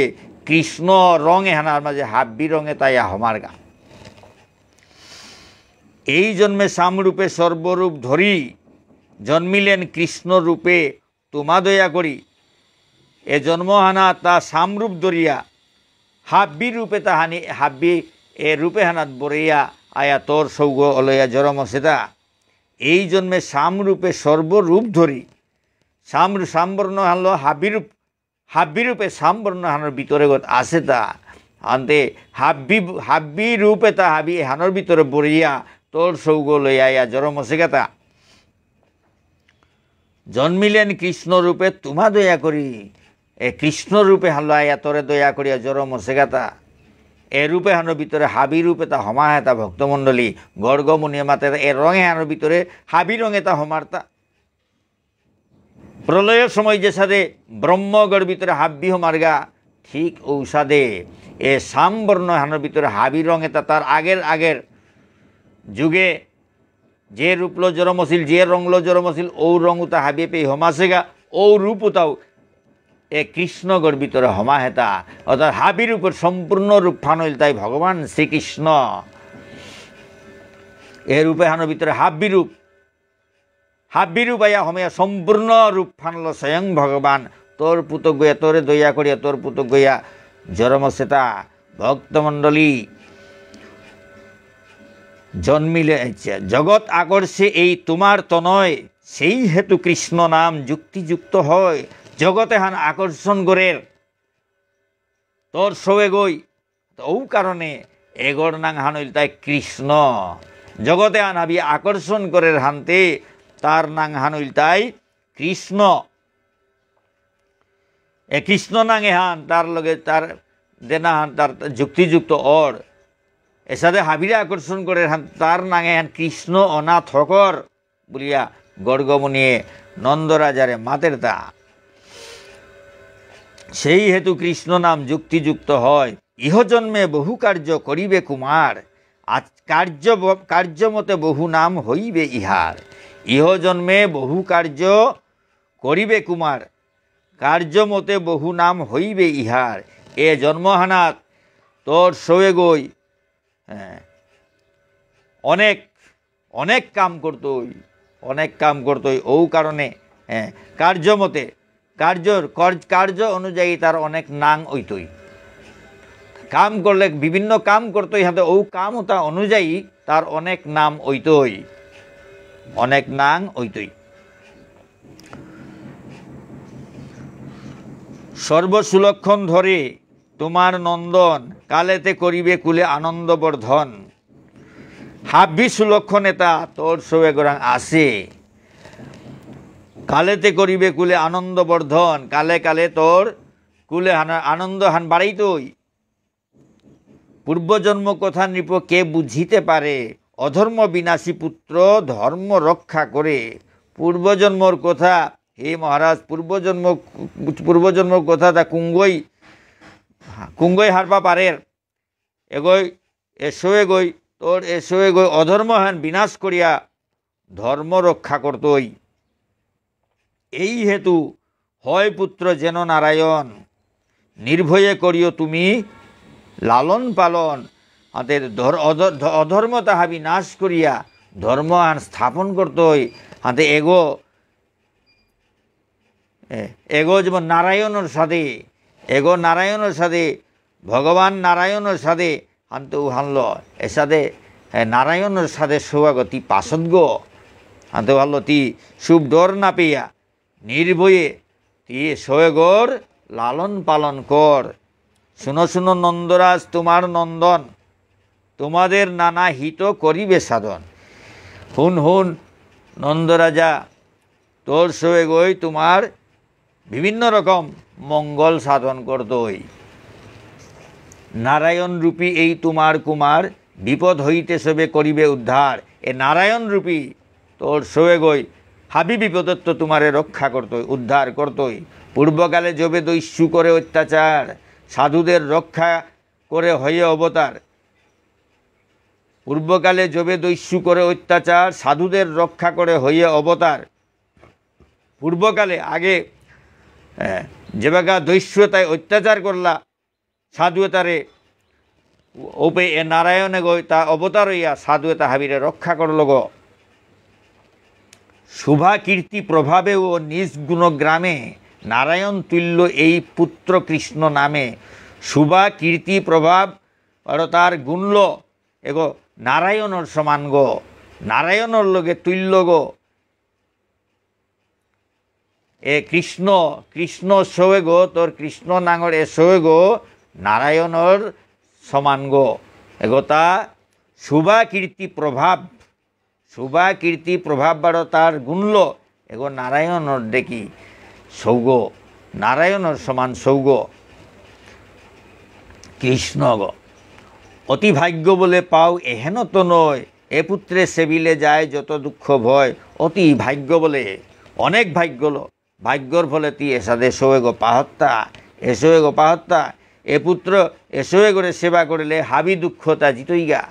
কৃষ্ণ রং এহানার মাঝে হাব্বি রঙে তাইয়া হমারগা। এই জন্মে শ্যামরূপে সর্বরূপ ধরি, জন্মিলেন কৃষ্ণ রূপে তোমা দয়া করি। এ জন্ম হানা তা শ্যামরূপ ধরিয়া, হাব্বি রূপে তা হানি, হাব্বি এ রূপে হানাত বরিয়া আয়া তোর সৌগ অলয়া জরম অসেতা। এই জন্মে শ্যামরূপে সর্বরূপ ধরি। শ্যাম, শ্যামবর্ণ হানলো হাব্বি রূপ, হাব্বি রূপে শ্যামবর্ণ হানর ভিতরে গত আসেতা। আনতে হাব্বি, হাব্বি রূপে তা হাবি হানর ভিতরে বরিয়া তোর সৌগ লইয়া আয়া জরম অসেগাতা। জন্মিলেন কৃষ্ণ রূপে তোমা দয়া করি। এ কৃষ্ণ রূপে হানলো আয়া তোরে দয়া করিয়া জরম অসেগাতা। এ রূপে হানর ভিতরে হাবি রূপে তা হমা হেতা ভক্তমণ্ডলী। গর্গমুনিয়ে মাতে এ রঙে হানর ভিতরে হাবি রঙে তা হমারতা। প্রলয়র সময় যেসাদে ব্রহ্মগর ভিতরে হাব্বি হমারগা, ঠিক ঔসাদে এ শ্যামবর্ণ হানর ভিতরে হাবি রঙে তা তার আগের আগের যুগে যে রূপলো জরম অসিল, যে রংলো জরম অসিল, ঔ রং উতা হাবিয়ে পেয়ে হমাসেগা, ঔ রূপ উতাও এ কৃষ্ণগর ভিতরে হমাহেতা। অর্থাৎ হাবি রূপর সম্পূর্ণ রূপ ফান ইলতাই ভগবান শ্রীকৃষ্ণ। এ রূপে হানর ভিতরে হাব্বি রূপ, হাব্বি রূপ আয়া হমিয়া সম্পূর্ণ রূপ ফানলো স্বয়ং ভগবান। তোর পুতক গয়া, তোরে দয়া করিয়া তোর পুতক গয়া জরম অসেতা। ভক্তমণ্ডলী, জন্মিলে, আচ্ছা, জগৎ আকর্ষে এই তোমার তনয়, সেই হেতু কৃষ্ণ নাম যুক্তিযুক্ত হয়। জগতে হান আকর্ষণ করের তোর সৌগই, ঔ কারণে এগর নাং হান ইলতাই কৃষ্ণ। জগতে হান হাবি আকর্ষণ করের হানতে তার নাং হান ইলতাই কৃষ্ণ। এ কৃষ্ণ নাঙে হান, তার লগে তার দেনা হান, তার যুক্তিযুক্ত অর। এসাদে হাবিরে আকর্ষণ করে হান, তার নাঙে হান কৃষ্ণ অনা থকর বুলিয়া গর্গমুনিয়ে নন্দরাজারে মাতেরতা। সেই হেতু কৃষ্ণ নাম যুক্তিযুক্ত হয়। ইহ জন্মে বহু কার্য করিবে কুমার, আজ কার্য ব-, কার্য মতে বহু নাম হইবে ইহার। ইহ জন্মে বহু কার্য করিবে কুমার, কার্য মতে বহু নাম হইবে ইহার। এ জন্মহানাত তোর সৌগই, হ্যাঁ, অনেক, অনেক কাম করতই, অনেক কাম করতই। ও কারণে, হ্যাঁ, কার্য মতে, কার্যর, কর-, কার্য অনুযায়ী তার অনেক নাং অইতই। কাম করলে, বিভিন্ন কাম করতই, হাতে ও কাম ওতা অনুযায়ী তার অনেক নাম অইতই, অনেক নাং অইতই। সর্বসুলক্ষণ ধরে তোমার নন্দন, কালেতে করিবে কুলে আনন্দ বর্ধন। হাবি সুলক্ষণ এতা তোর সৌগরাং আছে। কালেতে করিবে কুলে আনন্দ বর্ধন, কালে কালে তোর কুলে হান-, আনন্দ হান বাড়াইতই। পূর্বজন্ম কথা নৃপ কে বুঝিতে পারে, অধর্ম বিনাশী পুত্র ধর্ম রক্ষা করে। পূর্বজন্মর কথা, হে মহারাজ, পূর্বজন্ম, পূর্বজন্মর কথা তা কুঙ্গই, কুঙ্গই হারপা পারের। এগই, এসো এগই, তোর এসো এগই অধর্ম হান বিনাশ করিয়া ধর্ম রক্ষা করতই। এই হেতু হয় পুত্র যেন নারায়ণ। নির্ভয়ে করিও তুমি লালন পালন। হাতে ধর-, অধ-, ধ-, অধর্মতা হাবি নাশ করিয়া ধর্ম আহান স্থাপন করতই। হাতে এগো, এ, এগো যেমন নারায়ণর সাদে, এগো নারায়ণর সাদে, ভগবান নারায়ণর সাদে, হানতে উহানল, এসাদে, এ, নারায়ণর সাদে সৌগো তি পাসদগো। হানতে উহানল তি সুব ডর না পেয়া, নির্ভয়ে তি সৌগর লালন পালন কর। শুনো শুনো নন্দরাজ তোমার নন্দন, তোমাদের নানা হিত করিবে সাধন। হুন হুন নন্দরাজা, তোর সৌগই তোমার বিভিন্ন রকম মঙ্গল সাধন করতই। নারায়ণ রূপী এই তোমার কুমার, বিপদ হইতে সবে করিবে উদ্ধার। এ নারায়ণ রূপী তোর সৌগই হাবি বিপদত্ত তোমারে রক্ষা করতই, উদ্ধার করতই। পূর্বকালে যবে দস্যু করে অত্যাচার, সাধুদের রক্ষা করে হয়ে অবতার। পূর্বকালে যবে দস্যু করে অত্যাচার, সাধুদের রক্ষা করে হয়ে অবতার। পূর্বকালে আগে, এ, যেবাকা দস্যুতায় অত্যাচার করলা, সাধু এতারে, ওপে এ নারায়ণে গই তা অবতার হইয়া সাধু এতা হাবিরে রক্ষা করল গো। শুভা কীর্তি প্রভাবে ও নিজ গুণগ্রামে নারায়ণ তুল্য এই পুত্র কৃষ্ণ নামে। শুভা কীর্তি প্রভাব আর তার গুণল এগো নারায়ণর সমান গো, নারায়ণর লগে তুল্য গো। এ কৃষ্ণ, কৃষ্ণ সৌগো, তোর কৃষ্ণ নাঙর এ সৌগো নারায়ণর সমান গো। এগোতা শুভা কীর্তি প্রভাব, শুভা কীর্তি প্রভাব বারো তার গুণল, এগো নারায়ণর দেখি সৌগো, নারায়ণর সমান সৌগো। কৃষ্ণ গো। অতি ভাগ্য বলে পাও এহেন তো নয়, এ পুত্রে সেবিলে যায় যত দুঃখ ভয়। অতি ভাগ্য বলে, অনেক ভাগ্য লো, ভাগ্যর ফলে তি এসাদে সৌগো পাহত্তা, এ সৌগো পাহত্তা, এ পুত্র এ সৌগরে সেবা করলে হাবি দুঃখতা জিতইগা।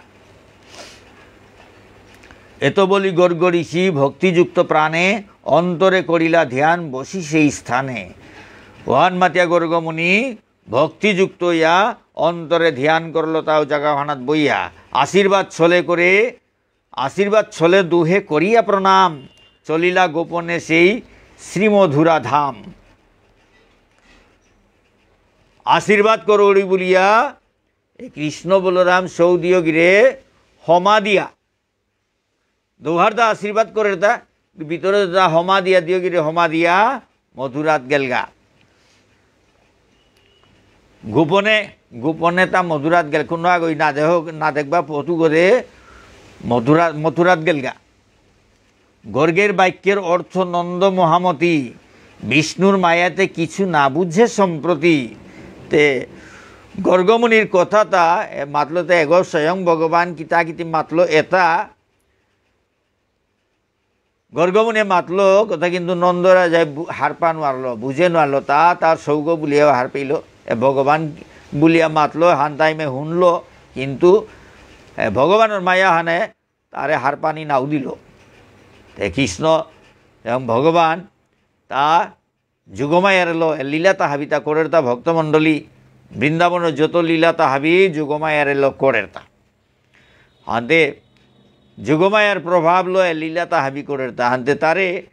এত বলি গর্গ ঋষি ভক্তিযুক্ত প্রাণে অন্তরে করিলা ধ্যান বসি সেই স্থানে। ওহান মাতিয়া গর্গমুনি ভক্তিযুক্ত ইয়া অন্তরে ধ্যান করল তাও জাগাহানাত বইয়া। আশীর্বাদ ছলে করে, আশীর্বাদ ছলে দুহে করিয়া প্রণাম। চলিলা গোপনে সেই শ্রীমধুরা ধাম। আশীর্বাদ করৌরি বুলিয়া এ কৃষ্ণ বলরাম সৌ দিয়গিরে হমা দিয়া। দৌহার দা আশীর্বাদ করের তা, ভিতরে তা হমা দিয়া দিয়গিরে হমা দিয়া মথুরাত গেলগা। গোপনে, গোপনে তা মথুরাত গেল। কোনো আগই না দেহ, না দেখবা পথু করে মথুরা, মথুরাত গেলগা। গর্গের বাক্যের অর্থ নন্দ মহামতি, বিষ্ণুর মায়াতে কিছু না বুঝে সম্প্রতি। তে গর্গমুনির কথাতা, এ, মাতলতে এগো স্বয়ং ভগবান কিতা কিতি মাতলো এতা। গর্গমুনি মাতলো কথা কিন্তু নন্দরাজায় বু-, হারপা নোয়ারলো, বুঝে নোয়ারলো, তা তার সৌগ বুলিয়াও হারপেইল। এ ভগবান বুলিয়া মাতলো, হান টাইমে হুনলো, কিন্তু, এ, ভগবানর মায়া হানে তারে হারপানি নাও দিল। তে কৃষ্ণ এবং ভগবান তা যোগমায়ার লো, এ লীলা তা হাবিতা করের তা ভক্তমণ্ডলী, বৃন্দাবনর যত লীলা তা হাবি যোগমায়ার লো করের তা। হান্তে যোগমায়ার প্রভাব লো এ লীলা তা হাবি করের তা। হান্তে তারে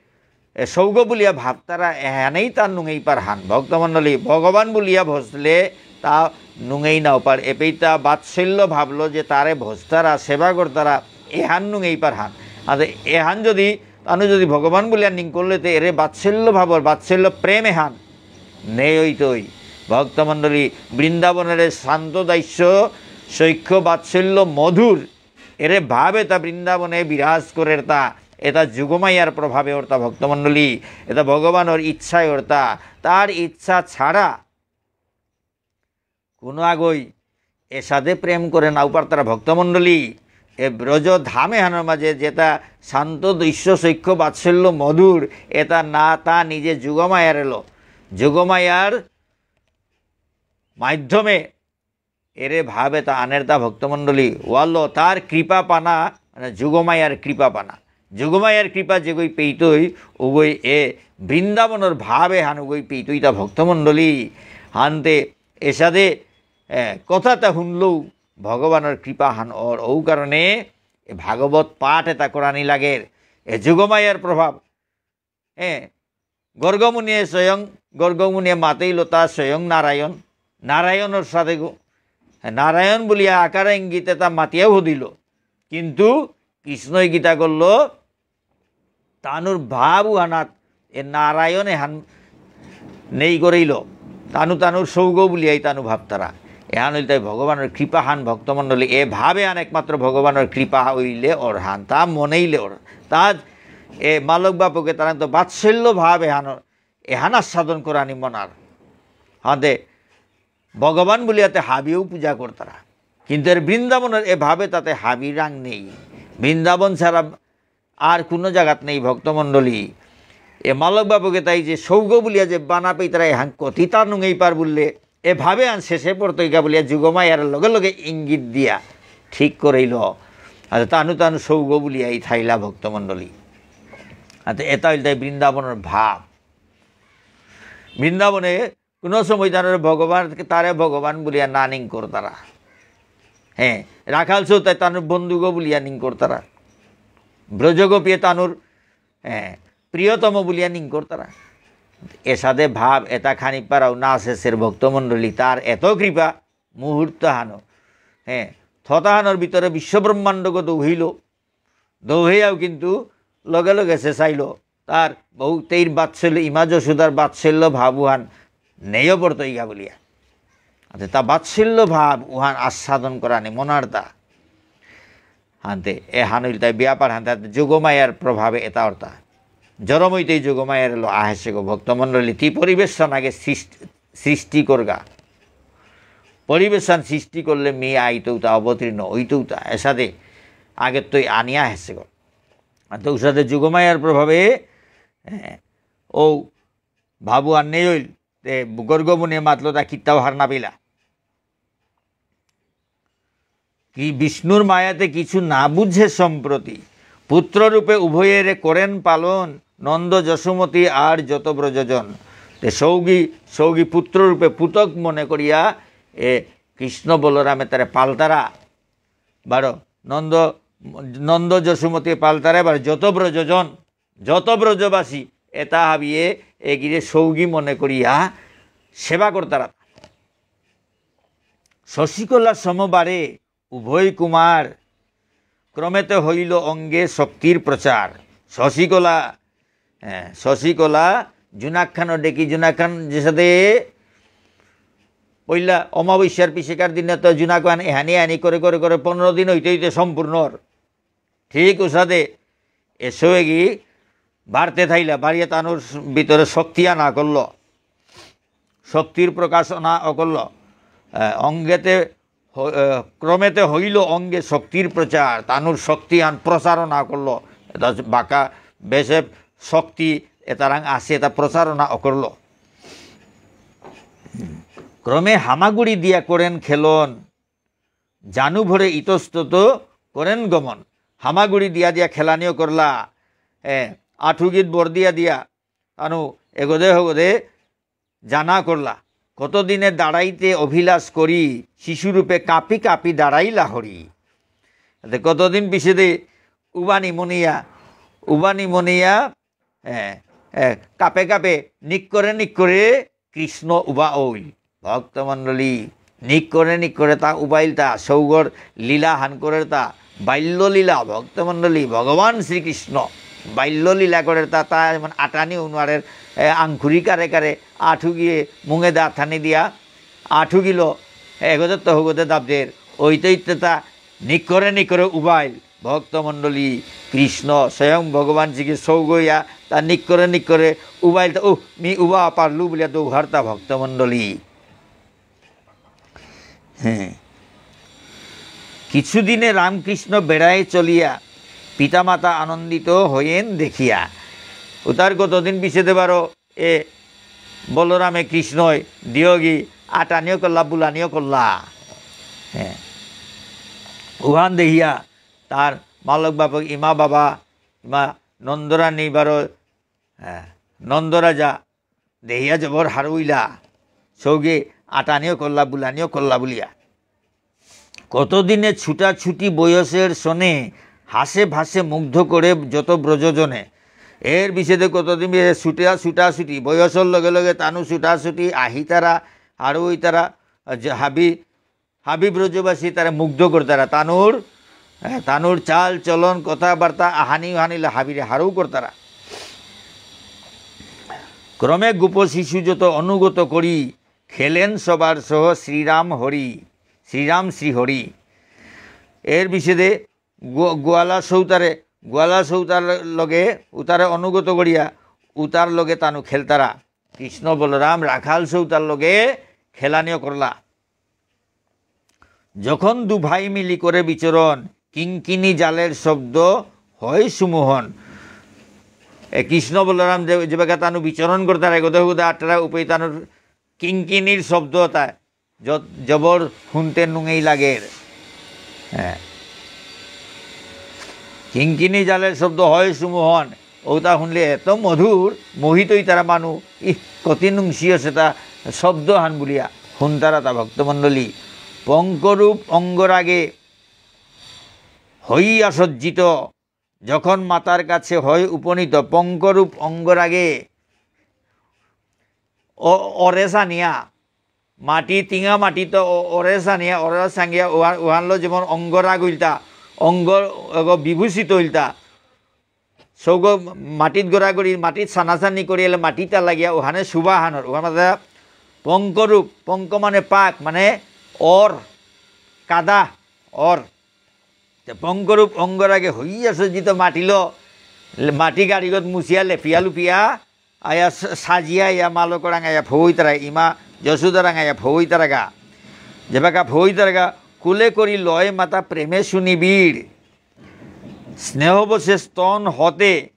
এ সৌগ বুলিয়া ভাবতারা এহানেই তার নুঙেই পার হান। ভক্তমণ্ডলী, ভগবান বুলিয়া ভজলে তা নুঙেই নাও পার। এপেইতা বাৎসল্য ভাবলো যে তারে ভজতারা, সেবা করতারা, এহান নুঙেই পার হান। আর এহান যদি, তানু যদি ভগবান বুলিয়া নিংকরলে তে এরে বাৎসল্য ভাবর, বাৎসল্য প্রেম এহান নেই হইতই। ভক্তমণ্ডলী, বৃন্দাবনের শান্ত দাস্য, সখ্য বাৎসল্য মধুর এরে ভাব এতা বৃন্দাবনে বিরাজ করের তা, এতা যোগমায়ার প্রভাবে অরতা ভক্তমণ্ডলী, এতা ভগবানর ইচ্ছায় অরতা, তার ইচ্ছা ছাড়া কোনো আগই এসাদে প্রেম করে নাও পারতারা ভক্তমণ্ডলী। এ ব্রজ ধাম এহানর মাঝে যেতা শান্ত দস্য সখ্য বাৎসল্য মধুর, এতা না তা নিজে যোগমায়ার এলো, যোগমায়ার মাধ্যমে এরে ভাব এতা আনের তা ভক্তমণ্ডলী, ওয়াল্লো তার কৃপা পানা, মানে যোগমায়ার কৃপা পানা। যোগমায়ার কৃপা যেগই পেইতই, ওগই এ বৃন্দাবনর ভাব এহান ওগই পেইতই তা ভক্তমণ্ডলী। হান্তে এসাদে, এ, কথাটা শুনলেও ভগবানর কৃপাহান অর। ও কারণে এ ভাগবত পাঠ এটা করানি লাগের। এ যোগমায়ার প্রভাব। এ, গর্গমুনিয়ে স্বয়ং, গর্গমুনিয়ে মাতেইল তা স্বয়ং নারায়ণ। নারায়ণর সাথে গো-, নারায়ণ বুলিয়া আকারে ইঙ্গিতে তা মাতিয়াও দিল। কিন্তু কৃষ্ণই গীতা করল, তানুর ভাব উহানাত এ নারায়ণ এহান নেই করেইল। তানু তানুর সৌগ বুলিয়াই তানু ভাবতারা। এহান হইল তাই ভগবানর কৃপাহান ভক্তমণ্ডলী। এ ভাব এহান একমাত্র ভগবানর কৃপা হইলে অরহান। তা মনেইলে অর। তা এ মালক বাপকে তারা তো বাৎসল্য ভাব এহান, এহান আস্বাদন করানি মনার। হাতে ভগবান বুলিয়াতে হাবিও পূজা করতারা। কিন্তু এর বৃন্দাবনের এ ভাবে তাতে হাবি রাং নেই। বৃন্দাবন ছাড়া আর কোনো জাগাত নেই ভক্তমণ্ডলী। এ মালক বাপকে তাই যে সৌগ বুলিয়া যে বানা পেইতারা এহান কতি তা নুঙেই পার বললে, এভাবে আন শেষে পড়তইগা বুলিয়া যোগমায়ার লগে লগে ইঙ্গিত দিয়া ঠিক করেইল। আর তানু তানু সৌগ বুলিয়া এই থাইলা ভক্তমণ্ডলী। আর এটা হইল তাই বৃন্দাবনের ভাব। বৃন্দাবনে কোনো সময় তার ভগবান, তারে ভগবান বুলিয়া না নিং করতারা। হ্যাঁ, রাখাল সৌতায় তানুর বন্ধুগ বুলিয়া নিং করতারা। ব্রজগোপীয়ে তানুর, হ্যাঁ, প্রিয়তম বুলিয়া নিং করতারা। এসাদে ভাব এটা খানি পারাও না শেষের ভক্তমণ্ডলী, তার এত কৃপা মুহূর্ত হানো। হ্যাঁ, থতাহানোর ভিতরে বিশ্বব্রহ্মাণ্ডগত হইল। দৌহেয়াও কিন্তু লগে লগে সে চাইল, তার বহুতেই বাৎসল্য, ইমা যশোদার বাৎসল্য ভাব উহান নেয় পড়তইগা বলিয়া। আচ্ছা, তা বাৎসল্য ভাব উহান আস্বাদন করানি মনার্তা। হানতে এহান হইল তাই ব্যাপার হানতে, হানতে যোগমায়ার প্রভাবে এটা অর্থা। জরমইতেই যোগমায়ার লো আহেসে গো ভক্তমণ্ডলী, তি পরিবেশন আগে সৃষ্টি, সৃষ্টি করগা। পরিবেশন সৃষ্টি করলে মি আইতৌতা, অবতীর্ণ হইতৌতা। এসাদে আগে তো আনিয়া আহেসে গো। আর তো উসাদে যোগমায়ার প্রভাবে, এ, ও ভাবু আর নেই হইল, তে গর্গমুনি মাতলো তা কিত্তাও হার না পেলা। কি বিষ্ণুর মায়াতে কিছু না বুঝে সম্প্রতি, পুত্ররূপে উভয়েরে করেন পালন, নন্দ যশোমতী আর যত ব্রজজন। তে সৌগি, সৌগি পুত্ররূপে পুতক মনে করিয়া এ কৃষ্ণ বলরামে তারে পালতারা, বারো নন্দ, নন্দ যশোমতী পালতারা, বারো যত ব্রজজন, যত ব্রজবাসী, এটা হাবিয়ে এগিরে সৌগি মনে করিয়া সেবা করতারা। শশীকলা সমবারে উভয় কুমার, ক্রমেতে হইল অঙ্গে শক্তির প্রচার। শশীকলা, হ্যাঁ, শশীকলা জুনাকখানো ডেকি জুনাকখান যেসাদে পইলা অমাবস্যার পিছেকার দিনে তো জুনাকহান এহানি এহানি করে করে করে পনেরো দিন হইতে হইতে সম্পূর্ণ অর। ঠিক উসাদে এসোয়েগি বাড়তে থাইলা, বাড়িয়ে তানুর ভিতরে শক্তি আনা করল, শক্তির প্রকাশ আনা অকরল। এ, অঙ্গেতে হ-, এ, ক্রমেতে হইল অঙ্গে শক্তির প্রচার, তানুর শক্তি আন প্রচারণা করল। এটা বাঁকা বেশে শক্তি এতারাং আছে, এটা প্রচারণা অকরল। ক্রমে হামাগুড়ি দিয়া করেন খেলন, জানু ভরে ইতস্তত করেন গমন। হামাগুড়ি দিয়া দিয়া খেলানিও করলা, এ, আঠুগিত বর দিয়া দিয়া, আনু এগোদে হগোদে জানা করলা। কতদিনে দাঁড়াইতে অভিলাষ করি, শিশুরূপে কাঁপি কাঁপি দাঁড়াইলা হরি। তে কতদিন পিছেদে উবানি মনিয়া, উবানি মনিয়া, এ, এ, কাপে কাপে নিক করে নিক করে কৃষ্ণ উবা অইল। ভক্তমণ্ডলী, নিক করে নিক করে তা উবাইল তা, সৌগর লীলা হান করের তা, বাল্য লীলা, ভক্তমণ্ডলী, ভগবান শ্রীকৃষ্ণ বাল্য লীলা করের তা, তা যেমন আটানি উনওয়ারের, এ, আঙ্কুরি কারে কারে, আঠু গিয়ে মুঙে দা থানি দিয়া, আঠু গিলো, এগোদে তো হগোদে দাবদের, ওইতে ইতে তা নিকরে নিকরে উবাইল। ভক্তমণ্ডলী, কৃষ্ণ স্বয়ং ভগবান শ্রীকে সৌগইয়া তা নিকরে নিকরে উবাইল তা, উহ, মি উবা পারলু বুলিয়া দৌহারতা ভক্তমণ্ডলী। হ্যাঁ। কিছুদিনে রামকৃষ্ণ বেড়ায় চলিয়া, পিতামাতা আনন্দিত হয়েন দেখিয়া। উতার কতদিন পিছেদে বারো এ বলরামে কৃষ্ণই দিয়গি আটানিও করলা, বুলানিও করলা। হ্যাঁ। উহান দেখিয়া তার মালক বাপক ইমা বাবা, ইমা নন্দরানী বারো, হ্যাঁ, নন্দরাজা দেহিয়া জবর হারুইলা। সৌগে আটানিও করলা, বুলানিও করলা বুলিয়া। কতদিনে ছুটাছুটি বয়সের সনে, হাসে ভাসে মুগ্ধ করে যত ব্রজজনে। এর পিছেদে কতদিন পিছে ছুটা, ছুটাছুটি, বয়সর লগে লগে তানু ছুটাছুটি, আহিতারা, আরো ইতারা, যে হাবি, হাবি ব্রজবাসী তারা মুগ্ধ করতারা। তানুর, এ, তানুর চাল, চলন, কথাবার্তা, আহানি, উহানিলে হাবিরে হারৌ করতারা। ক্রমে গোপ শিশু যত অনুগত করি, খেলেন সবার সহ শ্রীরাম হরি, শ্রীরাম শ্রী হরি। এর পিছেদে গো-, গোয়ালা সৌতারে, গোয়ালা সৌতার লগে উতারে অনুগত করিয়া উতার লগে তানু খেলতারা। কৃষ্ণ বলরাম রাখাল সৌতার লগে খেলানিও করলা। যখন দুভাই মিলি করে বিচরণ, কিঙ্কিণী জালের শব্দ হয় সুমোহন। এ কৃষ্ণ বলরাম যে, যেবাকা তানু বিচরণ করতারা, এগোদা হুদা আটরা উপে তানুর কিঙ্কিণীর শব্দ তা য-, জবর শুনতে নুঙেই লাগের। হ্যাঁ। কিঙ্কিণী জালের শব্দ হয় সুমোহন। ওটা শুনলে এত মধুর, মোহিত ইতারা মানু, ইহ, কতি নুংসিও সেটা শব্দ হান বুলিয়া, শুনতারা তা ভক্তমণ্ডলী। পঙ্করূপ অঙ্গরাগে হইয়া সজ্জিত, যখন মাতার কাছে হয় উপনীত, পঙ্করূপ অঙ্গরাগে অ-, অরে সানিয়া, মাটি, টিঙা মাটি তো অ-, অরে সানিয়া, অরে সাঙ্গিয়া, উহা-, উহানলো যেমন অঙ্গরাগ হইলতা, অঙ্গ এগো বিভূষিত হইলতা। সৌগ মাটিত গড়াগড়ি, মাটিত সানাসানি করিয়ালে মাটিতা লাগিয়া, উহানে সুবাহানর, উহান মাতা পঙ্করূপ, পঙ্ক মানে পাক, মানে অর, কাদা, অর। তে পঙ্করূপ অঙ্গরাগে হইয়া সজ্জিত মাটিলো, লে-, মাটি গাড়িগত মুছিয়া লেপিয়া লুপিয়া, আয়া স-, সাজিয়া আয়া মালকরাং আয়া ফৌইতারা, ইমা যশোদারাং আয়া ফৌইতারাগা। যেবাকা ফৌইতারাগা, কুলে করি লয় মাতা প্রেমে সুনিবিড়। স্নেহবশে স্তন হতে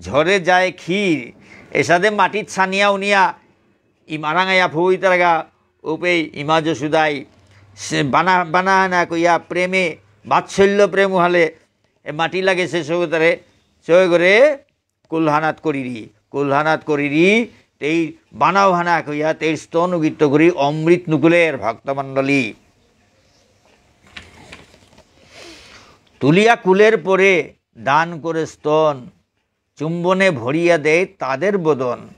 ঝরে যায় ক্ষীর। এসাদে মাটিত সানিয়া উনিয়া ইমারাং আয়া ফৌইতারাগা উপেই ইমা যশোদাই। সে বানা, বানা না কইয়া প্রেমে, বাৎসল্য প্রেম হালে এ মাটি লাগে সে সৌতারে, সৌগরে কুলহানাত করিরি, কুলহানাত করিরি, তেই বানাও হানা কইয়া, তেই স্তন উগিত করি অমৃত নুকুলের ভক্তমণ্ডলী। তুলিয়া কুলের পরে দান করে স্তন, চুম্বনে ভরিয়া দেয় তাদের বদন।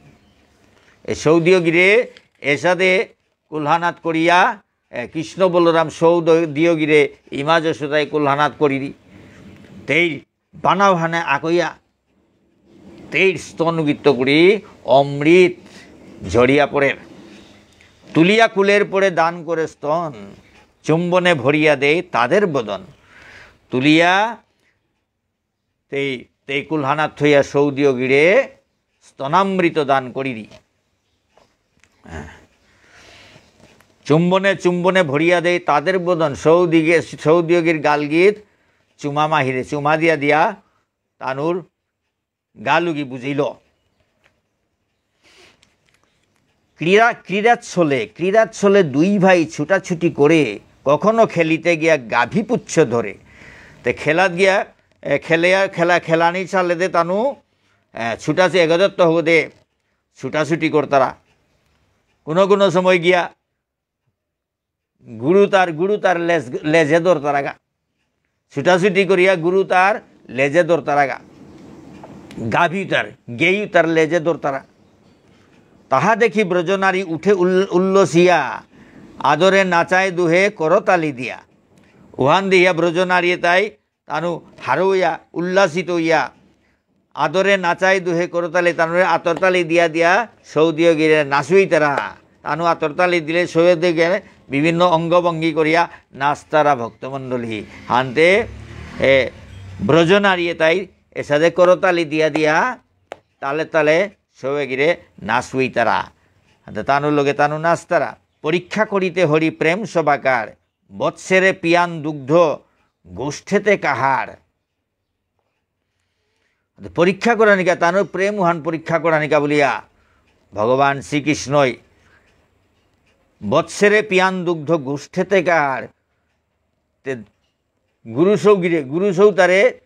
এ সৌদিয়গিরে এসাদে কুলহানাত করিয়া, এ, কৃষ্ণ বলরাম সৌদিয়গিরে ইমা যশোদাই কুলহানাত করিরি। তেই বানাওহানে আকইয়া, তেই স্তন উগিত করি অমৃত ঝরিয়া পড়ের। তুলিয়া কুলের পরে দান করে স্তন, চুম্বনে ভরিয়া দেয় তাদের বদন। তুলিয়া তেই, তেই কুলহানাত থইয়া সৌদিয়গিরে স্তনামৃত দান করিরি। চুম্বনে চুম্বনে ভরিয়া দেয় তাদের বদন, সৌদিগে, সৌদিয়গির গালগিত চুমা মাহিরে, চুমা দিয়া দিয়া তানুর গালুগি বুঝিল। ক্রীড়া, ক্রীড়াচ্ছলে, ক্রীড়াচ্ছলে দুই ভাই ছুটাছুটি করে কখনো খেলিতে গিয়া গাভী পুচ্ছ ধরে। তে খেলাত গিয়া, এ, খেলে আর খেলা, খেলানি চালে দে তানু, এ, ছুটাছু-, এগদত্ত হগদে ছুটাছুটি করতারা। কোনো কোনো সময় গিয়া গুরু তার, গুরু তার লেজ, লেজে ধরতারাগা। ছুটাছুটি করিয়া গুরু তার লেজে ধরতারাগা। গাভী তার, গেয়ু তার লেজে ধরতারা। তাহা দেখি ব্রজনারী উঠে উল-, উল্লসিয়া, আদরে নাচায় দুহে করতালি দিয়া। উহান দেহিয়া ব্রজনারী তাই তানু হারৌয়া, উল্লাসিত হইয়া, আদরে নাচাই দুহে করতালি, তানুরে আতরতালি দিয়া দিয়া সৌদিয়গিরে নাচুইতারা। তানু আতরতালি দিলে সৌদিয়গিরে বিভিন্ন অঙ্গভঙ্গি করিয়া নাচতারা ভক্তমণ্ডলী। হানতে, এ, ব্রজনারী তাই এসাদে করতালি দিয়া দিয়া তালে তালে সৌগিরে নাচুইতারা। হানতে তানুর লগে তানু নাচতারা। পরীক্ষা করিতে হরি প্রেম সবাকার, বৎসেরে পিয়ান দুগ্ধ গোষ্ঠেতে কাহার। পরীক্ষা করানিকা, তানুর প্রেম উহান পরীক্ষা করানিকা বুলিয়া ভগবান শ্রীকৃষ্ণই বৎসেরে পিয়ান দুগ্ধ গোষ্ঠেতে কাহার। তে গুরু সৌগিরে, গুরু সৌতারে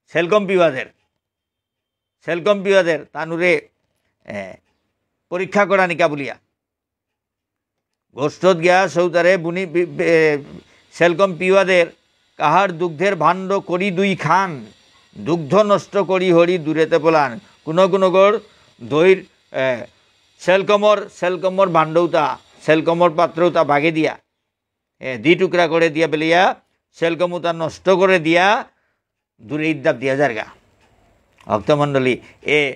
সেলকম পিবাদের, সেলকম পিবাদের, তানুরে, এ, পরীক্ষা করানিকা বুলিয়া। গোষ্ঠত গিয়া সৌতারে বুনি বি-, বে-, সেলকম পিওয়াদের, কাহার দুগ্ধের ভাণ্ড করি দুই খান, দুগ্ধ নষ্ট করি হরি দূরেতে পলান। কোনো কোনোগর দইর, এ, সেলকমর, সেলকমর ভাণ্ডউতা, সেলকমর পাত্রউতা ভাগে দিয়া, এ, দি টুকরা করে দিয়া বেলিয়া, সেলকমউতা নষ্ট করে দিয়া, দূরে ইদ্দাপ দিয়া যারগা। ভক্তমণ্ডলী, এ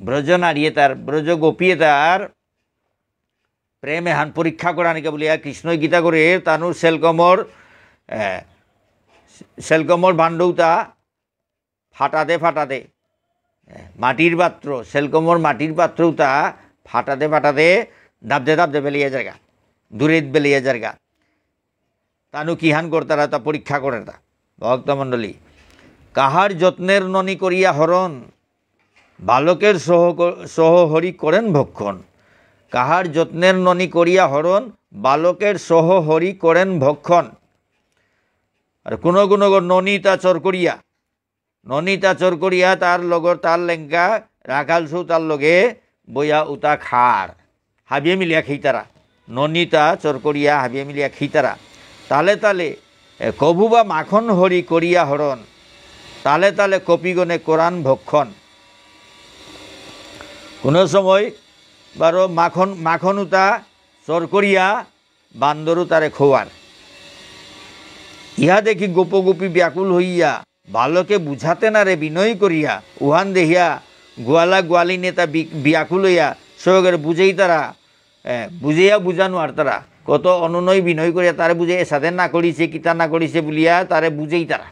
ব্রজ নারী এতার, ব্রজ গোপী এতার প্রেম এহান পরীক্ষা করানিকা বুলিয়া কৃষ্ণই গীতা করে তানুর সেলকমর, এ, সেলকমর ভাণ্ডউতা ফাটাতে ফাটাতে, এ, মাটির পাত্র, সেলকমর মাটির পাত্রউতা ফাটাতে ফাটাতে দাবদে দাবদে বেলিয়া যারগা, দূরে বেলিয়া যারগা। তানু কিহান করতারা তা পরীক্ষা করেরতা। ভক্তমণ্ডলী, কাহার যত্নের ননি করিয়া হরণ, বালকের সহ ক-, সহ হরি করেন ভক্ষণ। কাহার যত্নের ননি করিয়া হরণ, বালকের সহ হরি করেন ভক্ষণ। আর কোনো কোনো গো ননিতা চর করিয়া, ননিতা চর করিয়া তার লগর তার লেঙ্কা রাখাল সৌতার লগে বইয়া উতা খার। হাবিয়ে মিলিয়া খেইতারা। ননিতা চর করিয়া হাবিয়ে মিলিয়া খেইতারা। তালে তালে, এ, কভু বা মাখন হরি করিয়া হরণ। তালে তালে কপিগণে করান ভক্ষণ। কোনো সময় বারো মাখন, মাখন উতা চর করিয়া বান্দরু তারে খোয়ার। ইহা দেখি গোপগোপী ব্যাকুল হইয়া, বালকে বুঝাতে না রে বিনয় করিয়া, উহান দেহিয়া গোয়ালা গোয়ালিনেতা বি-, ব্যাকুল হইয়া, সৌগরে বুঝেইতারা, এ, বুঝেয়া বুঝা নোয়ারতারা। কত অনুনয় বিনয় করিয়া তারে বুঝে, এসাদে না করিছে, কিতা না করিছে বুলিয়া তারে বুঝেইতারা।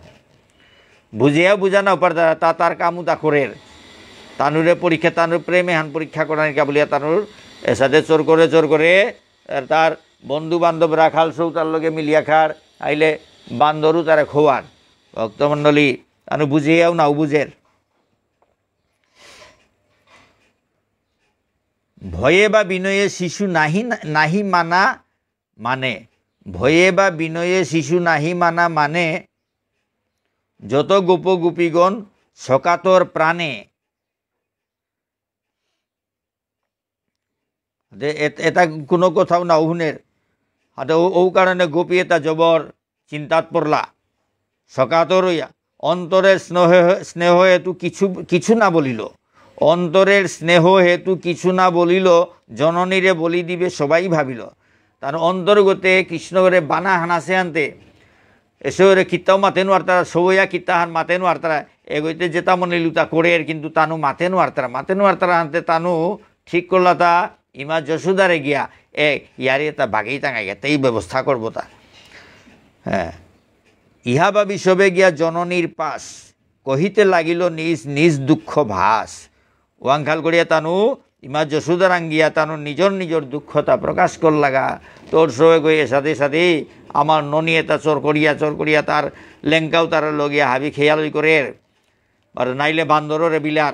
বুঝেয়া বুঝা না পারতারা, তা তার কামু তা করের। তানুরে পরীক্ষা, তানুর প্রেম এহান পরীক্ষা করানিকা বুলিয়া তানুর এসাদে চোর করে, চোর করে, আর তার বন্ধু বান্ধব রাখাল সৌতার লগে মিলিয়া খার, আইলে বান্দরু তারে খোয়ার। ভক্তমণ্ডলী, তানু বুঝেয়াও নাও বুঝের। ভয়ে বা বিনয়ে শিশু নাহি, নাহি মানা মানে, ভয়ে বা বিনয়ে শিশু নাহি মানা মানে, যত গোপ গোপীগণ সকাতর প্রাণে। দে এ-, এটা কোনো কথাও না হুনের। হাতে ও, ও কারণে গোপী এটা জবর চিন্তাত পড়লা। সকাতর হইয়া অন্তরের স্নেহ, স্নেহ হেতু কিছু, কিছু না বলিল। অন্তরের স্নেহ হেতু কিছু না বলিল, জননীরে বলি দিবে সবাই ভাবিল। তার অন্তর্গতে কৃষ্ণগরে বানা হানাসে আনতে, এসে ওরে কিতাও মাতে নোয়ারতারা, সবইয়া কিতা হান মাতে নোয়ারতারা, এগইতে যেতা মনে লুতা করের, কিন্তু তানু মাতে নোয়ারতারা, মাতে নোয়ারতারা আনতে তানু ঠিক করলা তা ইমা যশোদারে গিয়া, এ, ইয়ারি এটা বাগেই টাঙাই গেতে, এই ব্যবস্থা করবো তা। হ্যাঁ। ইহা ভাবি সবে গিয়া জননীর পাশ, কহিতে লাগিল নিজ নিজ দুঃখ ভাষ। ওয়াংখাল করিয়া তানু, ইমা যশোদারাং গিয়া তানু নিজর নিজর দুঃখতা প্রকাশ করলাগা। তোর সবে গই এসাদে সাদে আমার ননি এটা চোর করিয়া, চোর করিয়া তার লেঙ্কাও তার লগিয়া হাবি খেয়ালই করের। আর নাইলে বান্দররে বিলার।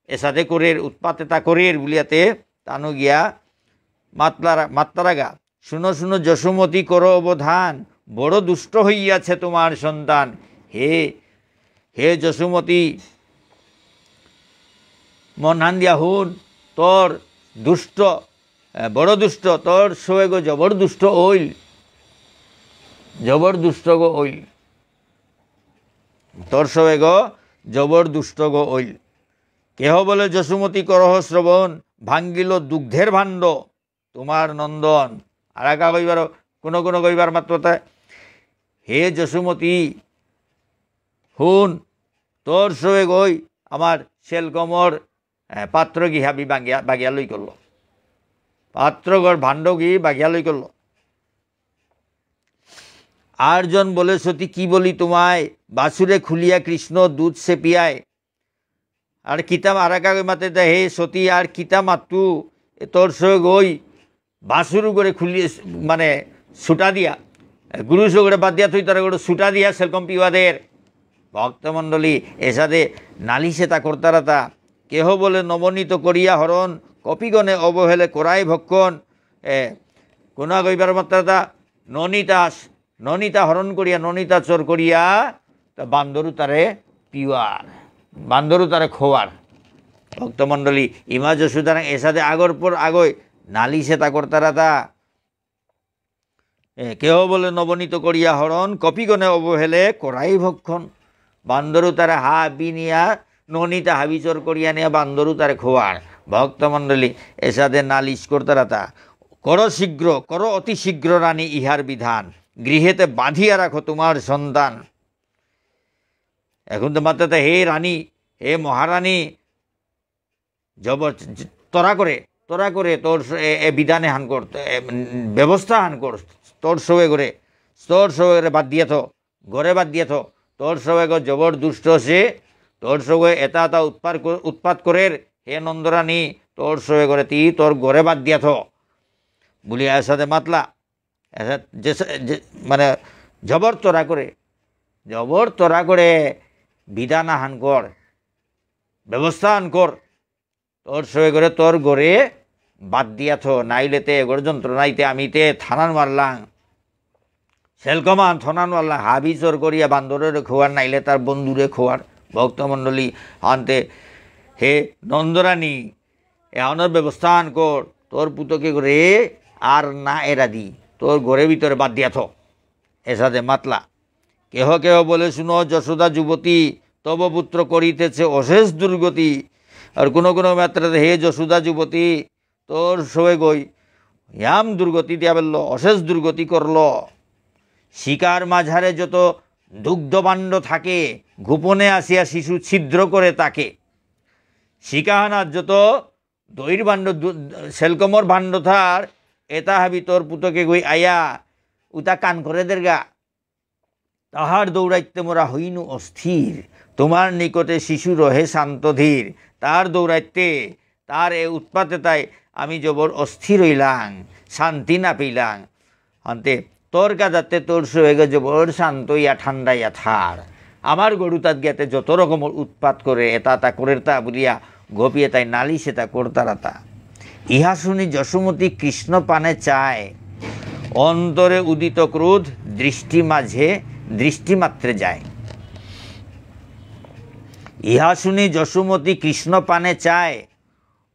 এসাদে করের, উৎপাত এটা করের বুলিয়াতে তানু গিয়া মাতলারা-, মাততারাগা। শুনো, শুনো, যশোমতী, করো অবধান, বড় দুষ্ট হইয়াছে তোমার সন্তান। হে, হে যশোমতী, মনহান দিয়া হুন, তোর দুষ্ট, এ, বড় দুষ্ট, তোর সৌগো জবর দুষ্ট অইল, জবর দুষ্টগো অইল, তোর সৌগো জবর দুষ্টগো অইল। কেহ বলে যশোমতী করহ শ্রবণ, ভাঙ্গিল দুগ্ধের ভাণ্ড তোমার নন্দন। আর একা কইবার, কোনো কোনো কইবার মাত্র তাই, হে যশোমতী, হুন, তোর সৌগই আমার সেলকমর, এ, পাত্র গিহাবি বাগিয়া, বাগিয়া লই করল। পাত্রগর ভাণ্ড গি বাগিয়া লই করল। আর জন বলে সতী কি বলি তোমায়, বাছুরে খুলিয়া কৃষ্ণ দুধ সে পিয়ায়। আর কিতা মারা কাগজ মাতে দে, হে সতী, আর কিতা মাতু, এ তোর সৌগই বাছুরগরে খুলি, মানে, ছুটা দিয়া, গুরু সৌগরে বাদ দিয়া থইতারা গরে ছুটা দিয়া সেলকম পিওয়াদের। ভক্তমণ্ডলী, এসাদে নালিশ এটা করতারাতা। কেহ বলে নবনীত করিয়া হরণ, কপিগণে অবহেলে করায় ভক্ষণ। এ, কোনা কইবার মাত্রাতা ননিতাস, ননিতা হরণ করিয়া, ননিতা চোর করিয়া, তা বান্দরু তারে পিওয়ার, বান্দরু তারে খোয়ার। ভক্তমণ্ডলী, ইমা যশোদারাং এসাদে আগর পর আগই নালিশ এটা করতারাতা। এ, কেহ বলে নবনীত করিয়া হরণ, কপিগণে অবহেলে করাই ভক্ষণ। বান্দরু তারে হাবি নিয়া, ননীতা হাবি চোর করিয়া নিয়া বান্দরু তারে খোয়ার। ভক্তমণ্ডলী, এসাদে নালিশ করতারাতা। কর শীঘ্র, কর অতি শীঘ্র রানী ইহার বিধান। গৃহেতে বাঁধিয়া রাখো তোমার সন্তান। এখন তো মাত্র হে রানী, হে মহারানী, জবর, ত্বরা করে, ত্বরা করে তোর স-, এ, এ বিধান এহান কর, এ, উম, ব্যবস্থা হান কর, তোর সৌগরে, তোর সৌগরে বাদ দিয়া থ, ঘরে বাদ দিয়া থ, তোর সৌগ জবর দুষ্ট আছে, তোর সৌগ এটা এটা উৎপাত কর-, উৎপাত করের, হে নন্দরানী, তোর সৌগরে তি তোর ঘরে বাদ দিয়া থ। বুলিয়া এসাদে মাতলা, এসা-, যে, যে, মানে, জবর ত্বরা করে, জবর ত্বরা করে বিধান আহান কর, ব্যবস্থা আহান কর। তোর সৌগরে তোর ঘরে বাদ দিয়া থ, নাইলে তে এগর যন্ত্রণাইতে আমি তে থানান মারলাম। সেলকমান থানান মারলাম, হাবি চোর করিয়া বান্দররে খোয়ার, নাইলে তার বন্ধুরে খোয়ার। ভক্তমণ্ডলী, আনতে, হে নন্দরানী, এহানর ব্যবস্থা আহান কর, তোর পুতকে করে আর না এরা দি, তোর ঘরে ভিতরে বাদ দিয়া থ। এসাদে মাতলা। কেহ কেহ বলে শুনো যশোদা যুবতী, তব পুত্র করিতেছে অশেষ দুর্গতি। আর কোনো কোনো মাত্রাতে, হে যশোদা যুবতী, তোর সৌগই ইয়াম দুর্গতি দিয়া বেলল, অশেষ দুর্গতি করল। শিকার মাঝারে যত দুগ্ধভাণ্ড থাকে, গোপনে আসিয়া শিশু ছিদ্র করে তাকে। শিকাহানাত যত দইর ভাণ্ড, দু-, সেলকমর ভাণ্ড থার, এটা হাবি তোর পুতকে গই আয়া, উতা কান করে দেরগা। তাহার দৌরাত্ম্যে মোরা হইনু অস্থির। তোমার নিকটে শিশু রহে শান্ত ধীর। তার দৌরাত্ম্যে, তার এ উৎপাতে তাই আমি জবর অস্থির হইলাং, শান্তি না পেলাং। আনতে তোর কাদাতে তোর সৌগ জবর শান্ত ইয়া ঠান্ডা ইয়া থার। আমার গরু তাত গিয়াতে যত রকমর উৎপাত করে, এটা তা করের তা বুলিয়া গোপী এতাই নালিশ এতা করতারাতা। ইহা শুনি যশোমতী কৃষ্ণ পানে চায়, অন্তরে উদিত ক্রোধ দৃষ্টি মাঝে, দৃষ্টি মাত্রে যায়। ইহা শুনি যশোমতী কৃষ্ণ পানে চায়,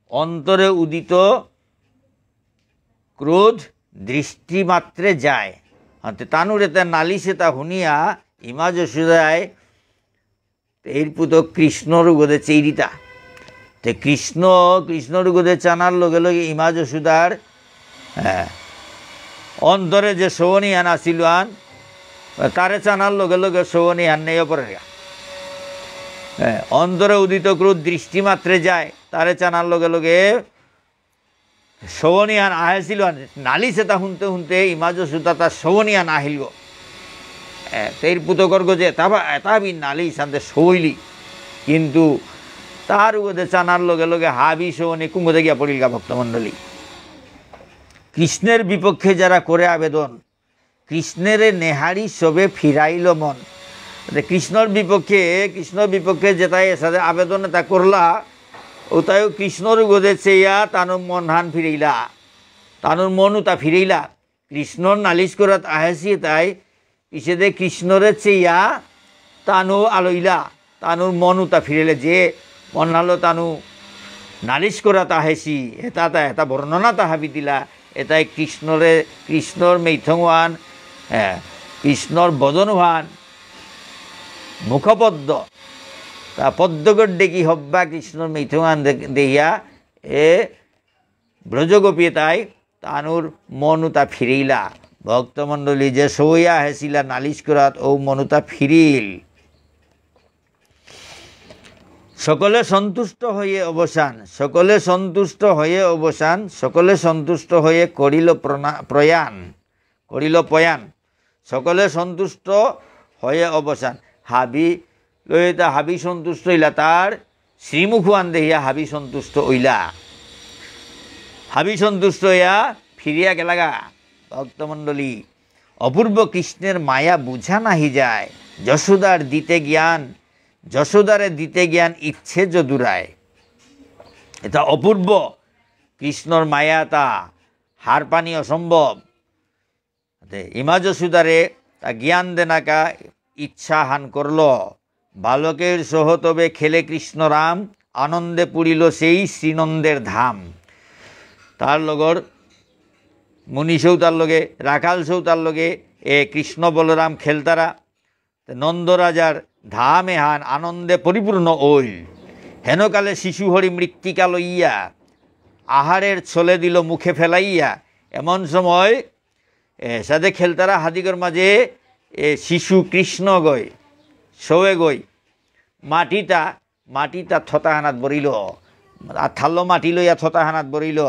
অন্তরে উদিত ক্রোধ দৃষ্টি মাত্রে যায়। হাতে তানুরে তা নালিশ এতা হুনিয়া ইমা যশোদায় তেইর পুত কৃষ্ণর উগদে চেইরিতা। তে কৃষ্ণ, কৃষ্ণর উগদে চানার লগে লগে ইমা যশোদার, হ্যাঁ, অন্তরে যে সৌনিহান আসিল আন, তারে চানার লগে লগে সৌনিহান নেই পড়ে গা। হ্যাঁ, অন্তরে উদিত ক্রোধ দৃষ্টি মাত্রে যায়, তারে চানার লগে লগে সৌনিহান আহেছিল, নালিশ এতা হুনতে হুনতে ইমা যশোদা তা সৌনিহান আহিল গো। এ, তেইর পুতকর গজে এতা বা, এতা বি নালিশ আনতে সইলি। কিন্তু তার উগদে চানার লগে লগে হাবি সৌনি কুমুদে গিয়া পড়িল গা ভক্তমণ্ডলী। কৃষ্ণের বিপক্ষে যারা করে আবেদন, কৃষ্ণেরে নেহারি সবে ফিরাইল মন। তে কৃষ্ণর বিপক্ষে, কৃষ্ণর বিপক্ষে যেতাই এসাদে আবেদন এতা করলা, ওতাইও কৃষ্ণর উগদে চেয়া তানুর মনহান ফিরাইলা, তানুর মন উতা ফিরাইলা। কৃষ্ণর নালিশ করাত আহেসি তাই, পিছেদে কৃষ্ণরে চেয়া তানু আলইলা। তানুর মন উতা ফিরেলে যে মনহানলো তানু নালিশ করাত আহেসি, এতা তা, এতা বর্ণনা তা হাবি দিলা, এতাই কৃষ্ণরে, কৃষ্ণর মেইথং ওহান, এ, কৃষ্ণর বদন ওহান, মুখপদ্ম, তা পদ্মগর ডেকি হব্বা কৃষ্ণর মেইথং ওহান দে-, দেহিয়া, এ ব্রজগোপী তাই তানুর মন উতা ফিরিলা। ভক্তমণ্ডলী যে সৌয়া হেসিলা নালিশ করাত ও মন উতা ফিরিল। সকলে সন্তুষ্ট হয়ে অবসান, সকলে সন্তুষ্ট হয়ে অবসান, সকলে সন্তুষ্ট হয়ে করিল প্রণা-, প্রয়াণ, করিল পয়ান। সকলে সন্তুষ্ট হয়ে অবসান। হাবি লইতা হাবি সন্তুষ্ট হইলা, তার শ্রীমুখ ওহান দেহিয়া হাবি সন্তুষ্ট হইলা। হাবি সন্তুষ্ট হইয়া ফিরিয়া গেলাগা। ভক্তমণ্ডলী, অপূর্ব কৃষ্ণের মায়া বুঝা নাহি যায়, যশোদার দিতে জ্ঞান, যশোদারে দিতে জ্ঞান ইচ্ছে যদুরায়। এতা অপূর্ব কৃষ্ণর মায়া তা হারপানি অসম্ভব। তে ইমা যশোদারে তা জ্ঞান দেনাকা ইচ্ছা হান করল। বালকের সহ তবে খেলে কৃষ্ণ রাম, আনন্দে পুরিল সেই শ্রীনন্দের ধাম। তার লগর মুনি সৌতার লগে, রাখাল সৌতার লগে, এ কৃষ্ণ বলরাম খেলতারা। তে নন্দ রাজার ধাম এহান আনন্দে পরিপূর্ণ অইল। হেনকালে শিশু হরি মৃত্তিকা লইয়া, আহারের ছলে দিল মুখে ফেলাইয়া। এমন সময়, এ, সাদে খেলতারা হাদিগর মাঝে, এ, শিশু কৃষ্ণ গই, সৌয়ে গই, মাটিতা, মাটিতা থতাহানাত বরিল। আর থাল্লো মাটি লইয়া থতাহানাত বরিল।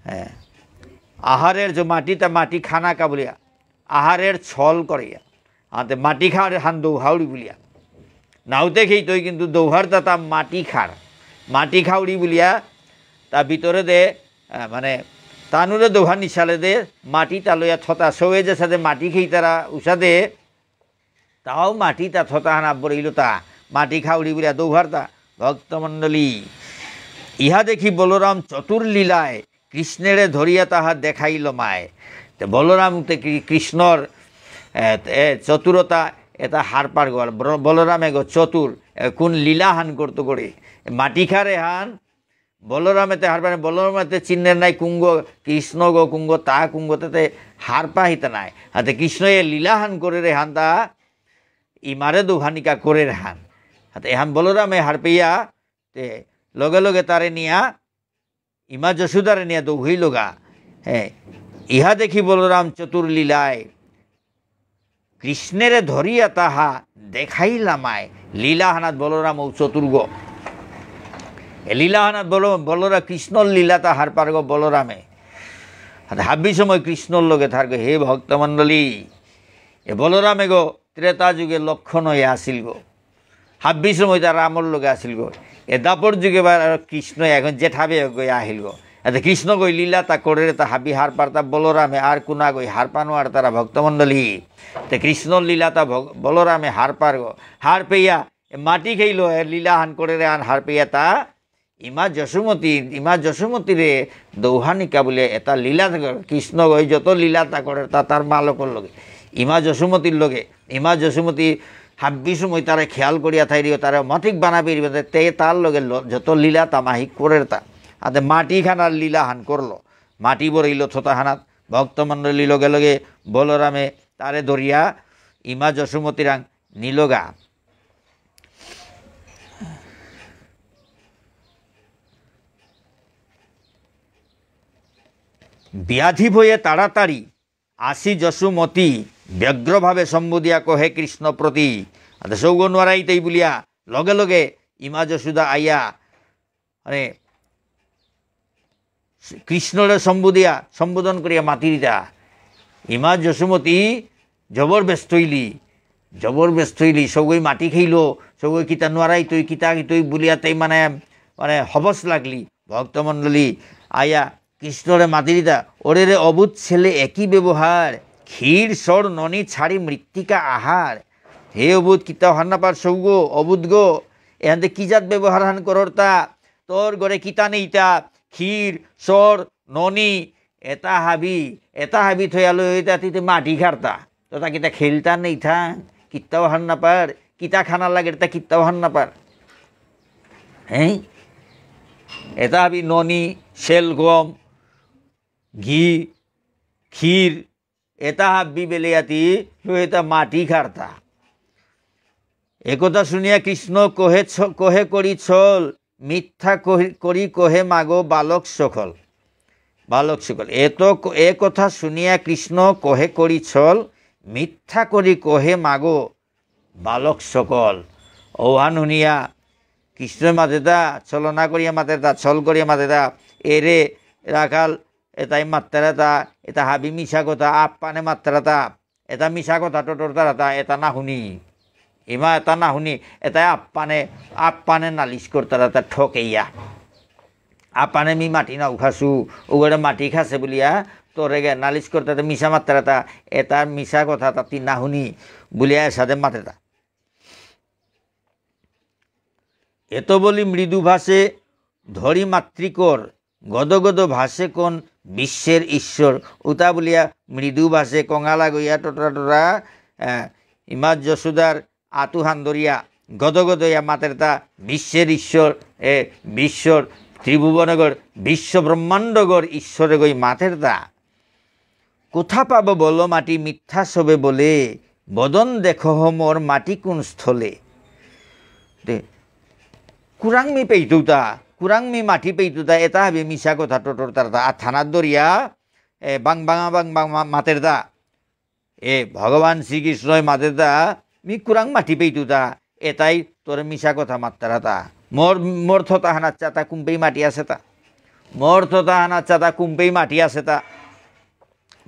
হ্যাঁ। আহারের যে মাটিতা মাটি খানা কা বুলিয়া, আহারের ছল করিয়া। আতে মাটি খার হান দৌহাউড়ি বুলিয়া। নাউতে খেইতই কিন্তু দৌহার তাতা মাটি খার। মাটি খাউড়ি বুলিয়া, তা ভিতরে দে, আহ, মানে, তানুরে দৌহা নিশালে দে, মাটিতা লইয়া থতা সৌয়ে যে সাদে মাটি খেইতারা উসাদে, তাও মাটিতা থতাহানাত বরিলতা, মাটি খাউড়ি বুলিয়া দৌহারতা, ভক্তমণ্ডলী। ইহা দেখি বলরাম চতুর লীলায় কৃষ্ণেরে ধরিয়া তাহা দেখাইল মায়। তে বলরাম তে কৃ-, কৃষ্ণর, এ, এ, চতুরতা এতা হারপারগ। আর ব্র-, বলরামে গো চতুর, এ, কোন লীলাহান করতো করে। মাটি খার এহান বলরামে তে হারপানে, বলরামে তে চিহ্নের নাই কুঙ্গ, কৃষ্ণ গো কুঙ্গ, তা কুঙ্গ তে তে হারপা হিতা নাই। হাতে কৃষ্ণ এ লীলাহান করের এহান তা ইমারে দৌহানিকা করের হান। হাতে এহান বলরামে হারপেয়া তে লগে লগে তারে নিয়া, ইমা যশোদারে নিয়া দৌহিলগা। হ্যাঁ, ইহা দেখি বলরাম চতুর লীলায় কৃষ্ণেরে ধরিয়া তাহা দেখাইলা মায়। লীলাহানাত বলরাম ও চতুর্গ। এ লীলাহানাত বল-, বলরা-, কৃষ্ণর লীলাতা হারপারগ বলরামে। আর হাবি সময় কৃষ্ণর লগে থারগ, হে ভক্তমণ্ডলী, এ বলরামে গো ত্রেতা যুগে লক্ষণ হয়ে আসিল গো। হাব্বি সময় তা রামর লগে আসিল গো। এ দ্বাপর যুগে বা কৃষ্ণ এখন জেঠাবে গই আহিল গো। এতে কৃষ্ণ গই লীলা তা করে তা হাবি হার পারতা বলরামে আর কুনা গই হার পানো আর তারা ভক্তমণ্ডলী। তে কৃষ্ণ লীলা তা ভগ-, বলরামে হার পার গো। হার পেয়া এ মাটি খেইল এ লীলা হান করে রে আন হার পেয়া তা ইমা যশোমতী, ইমা যশোমতীরে দৌহানিকা বুলে এটা লীলা থাকে। কৃষ্ণ ওই যত লীলা তা করে তা তার মালকর লগে। ইমা যশোমতীর লগে, ইমা যশোমতী হাব্বি সময় তারে খেয়াল করিয়া থাইরিও, তারে মতিক বানা পেরিবে, তে তার লগে ল-, যত লীলা তা মাহিক করে তা। আতে মাটি খানার লীলা হান করলো। মাটি বরইল থতা হানাত। ভক্তমণ্ডলী লগে লগে বলরামে তারে ধরিয়া ইমা যশোমতীরাং নিলগা। ব্যাধি ভয়ে তাড়াতাড়ি আসি যশোমতী, ব্যগ্রভাবে সম্বুধিয়া কহে কৃষ্ণ প্রতি। আতে সৌগ নোয়ারাইতেই বুলিয়া লগে লগে ইমা যশোদা আইয়া মানে, কৃষ্ণরে সম্বোধিয়া, সম্বোধন করিয়া মাতি দিতা। ইমা যশোমতী জবর ব্যস্ত হইলি, জবর ব্যস্ত হইলি, সৌগই মাটি খাইল, সৌগই কিতা নোয়ারাই তুই, কিতা তুই বুলিয়া তাই মানে, মানে হবস লাগলি। ভক্তমণ্ডলী আয়া কৃষ্ণরে মাতি দিতা, "ওরে রে অবুধ ছেলে একই ব্যবহার, ক্ষীর সর ননি ছাড়ি মৃত্তিকা আহার।" হে অবুধ, কিতা হার না পার সৌগ, অবুধগ, এহানতে কি জাত ব্যবহার হান কররতা? তোর ঘরে কিতা নেইতা? ক্ষীর, সর, ননি, এটা হাবি, এটা হাবি থইয়া লই হইতা তিতে মাটি খারতা। তো তা কিতা খেলতা নেইতা? কিতাও হার না পার। কিতা খানা লাগে তা কিতাও হার না পার। হ্যাঁ? এটা হাবি ননি, সেল গম, ঘি, ক্ষীর, এটা হাব্বি বেলিয়াতি, লইতা মাটি খারতা। একথা শুনিয়া কৃষ্ণ কহে ছ-, কহে করি ছল, মিথ্যা কহি-, করি কহে মাগো বালক সকল। বালক সকল। এত ক-, এ কথা শুনিয়া কৃষ্ণ কহে করি ছল, মিথ্যা করি কহে মাগো বালক সকল। ঔহান শুনিয়া কৃষ্ণ মাতেতা, ছলনা করিয়া মাতেতা, ছল করিয়া মাতেতা, এরে রাখাল, এতাই মাত্তারাতা, এটা হাবি মিছা কথা, আপ্পানে মাত্তারাতা, এটা মিছা কথা, টটর তারাতা, এটা না শুনি। ইমা এটা না শুনি, এটাই আপ্পানে, আপ্পানে নালিশ করতারাতা ঠকেইয়া। আপ্পানে মি মাটি না উখাসু, উগরে মাটি খাসে বুলিয়া, তোরে গে নালিশ করতারাতা মিছা মাত্তারাতা, এটা মিছা কথা তাতি না শুনি, বুলিয়া এসাদে মাতেতা। এত বলি মৃদু ভাষে ধরি মাতৃকর, গদ গদ ভাষে কোন বিশ্বের ঈশ্বর। উতা বুলিয়া মৃদু ভাষে কঙালা গইয়া টটরা টটরা, আহ, ইমা যশোদার আতুহান ধরিয়া গদ গদ ইয়া মাতেরতা বিশ্বের ঈশ্বর, এ, বিশ্বর ত্রিভুবনগর, বিশ্ব ব্রহ্মাণ্ডগর ঈশ্বরে গই মাতেরতা। কোথা পাব বল মাটি মিথ্যা সবে বলে, বদন দেখহ মোর মাটি কোন স্থলে। দে, কুরাং মি পেইতুতা, কুরাং মি মাটি পেইতুতা, এতা হাবি মিছা কথা টটর তারতা, আর থানাত দরিয়া, এ, বাং বাঙা বাং বাং মা-, মাতেরতা। এ, ভগবান শ্রীকৃষ্ণই মাতেরতা, মি কুরাং মাটি পেইতুতা, এতাই তোর মিছা কথা মাত্তারাতা। মোর, মোর থতা হানাত চাতা কুম্পেই মাটি আছে তা। মোর থতা হানাত চাতা কুম্পেই মাটি আছে তা।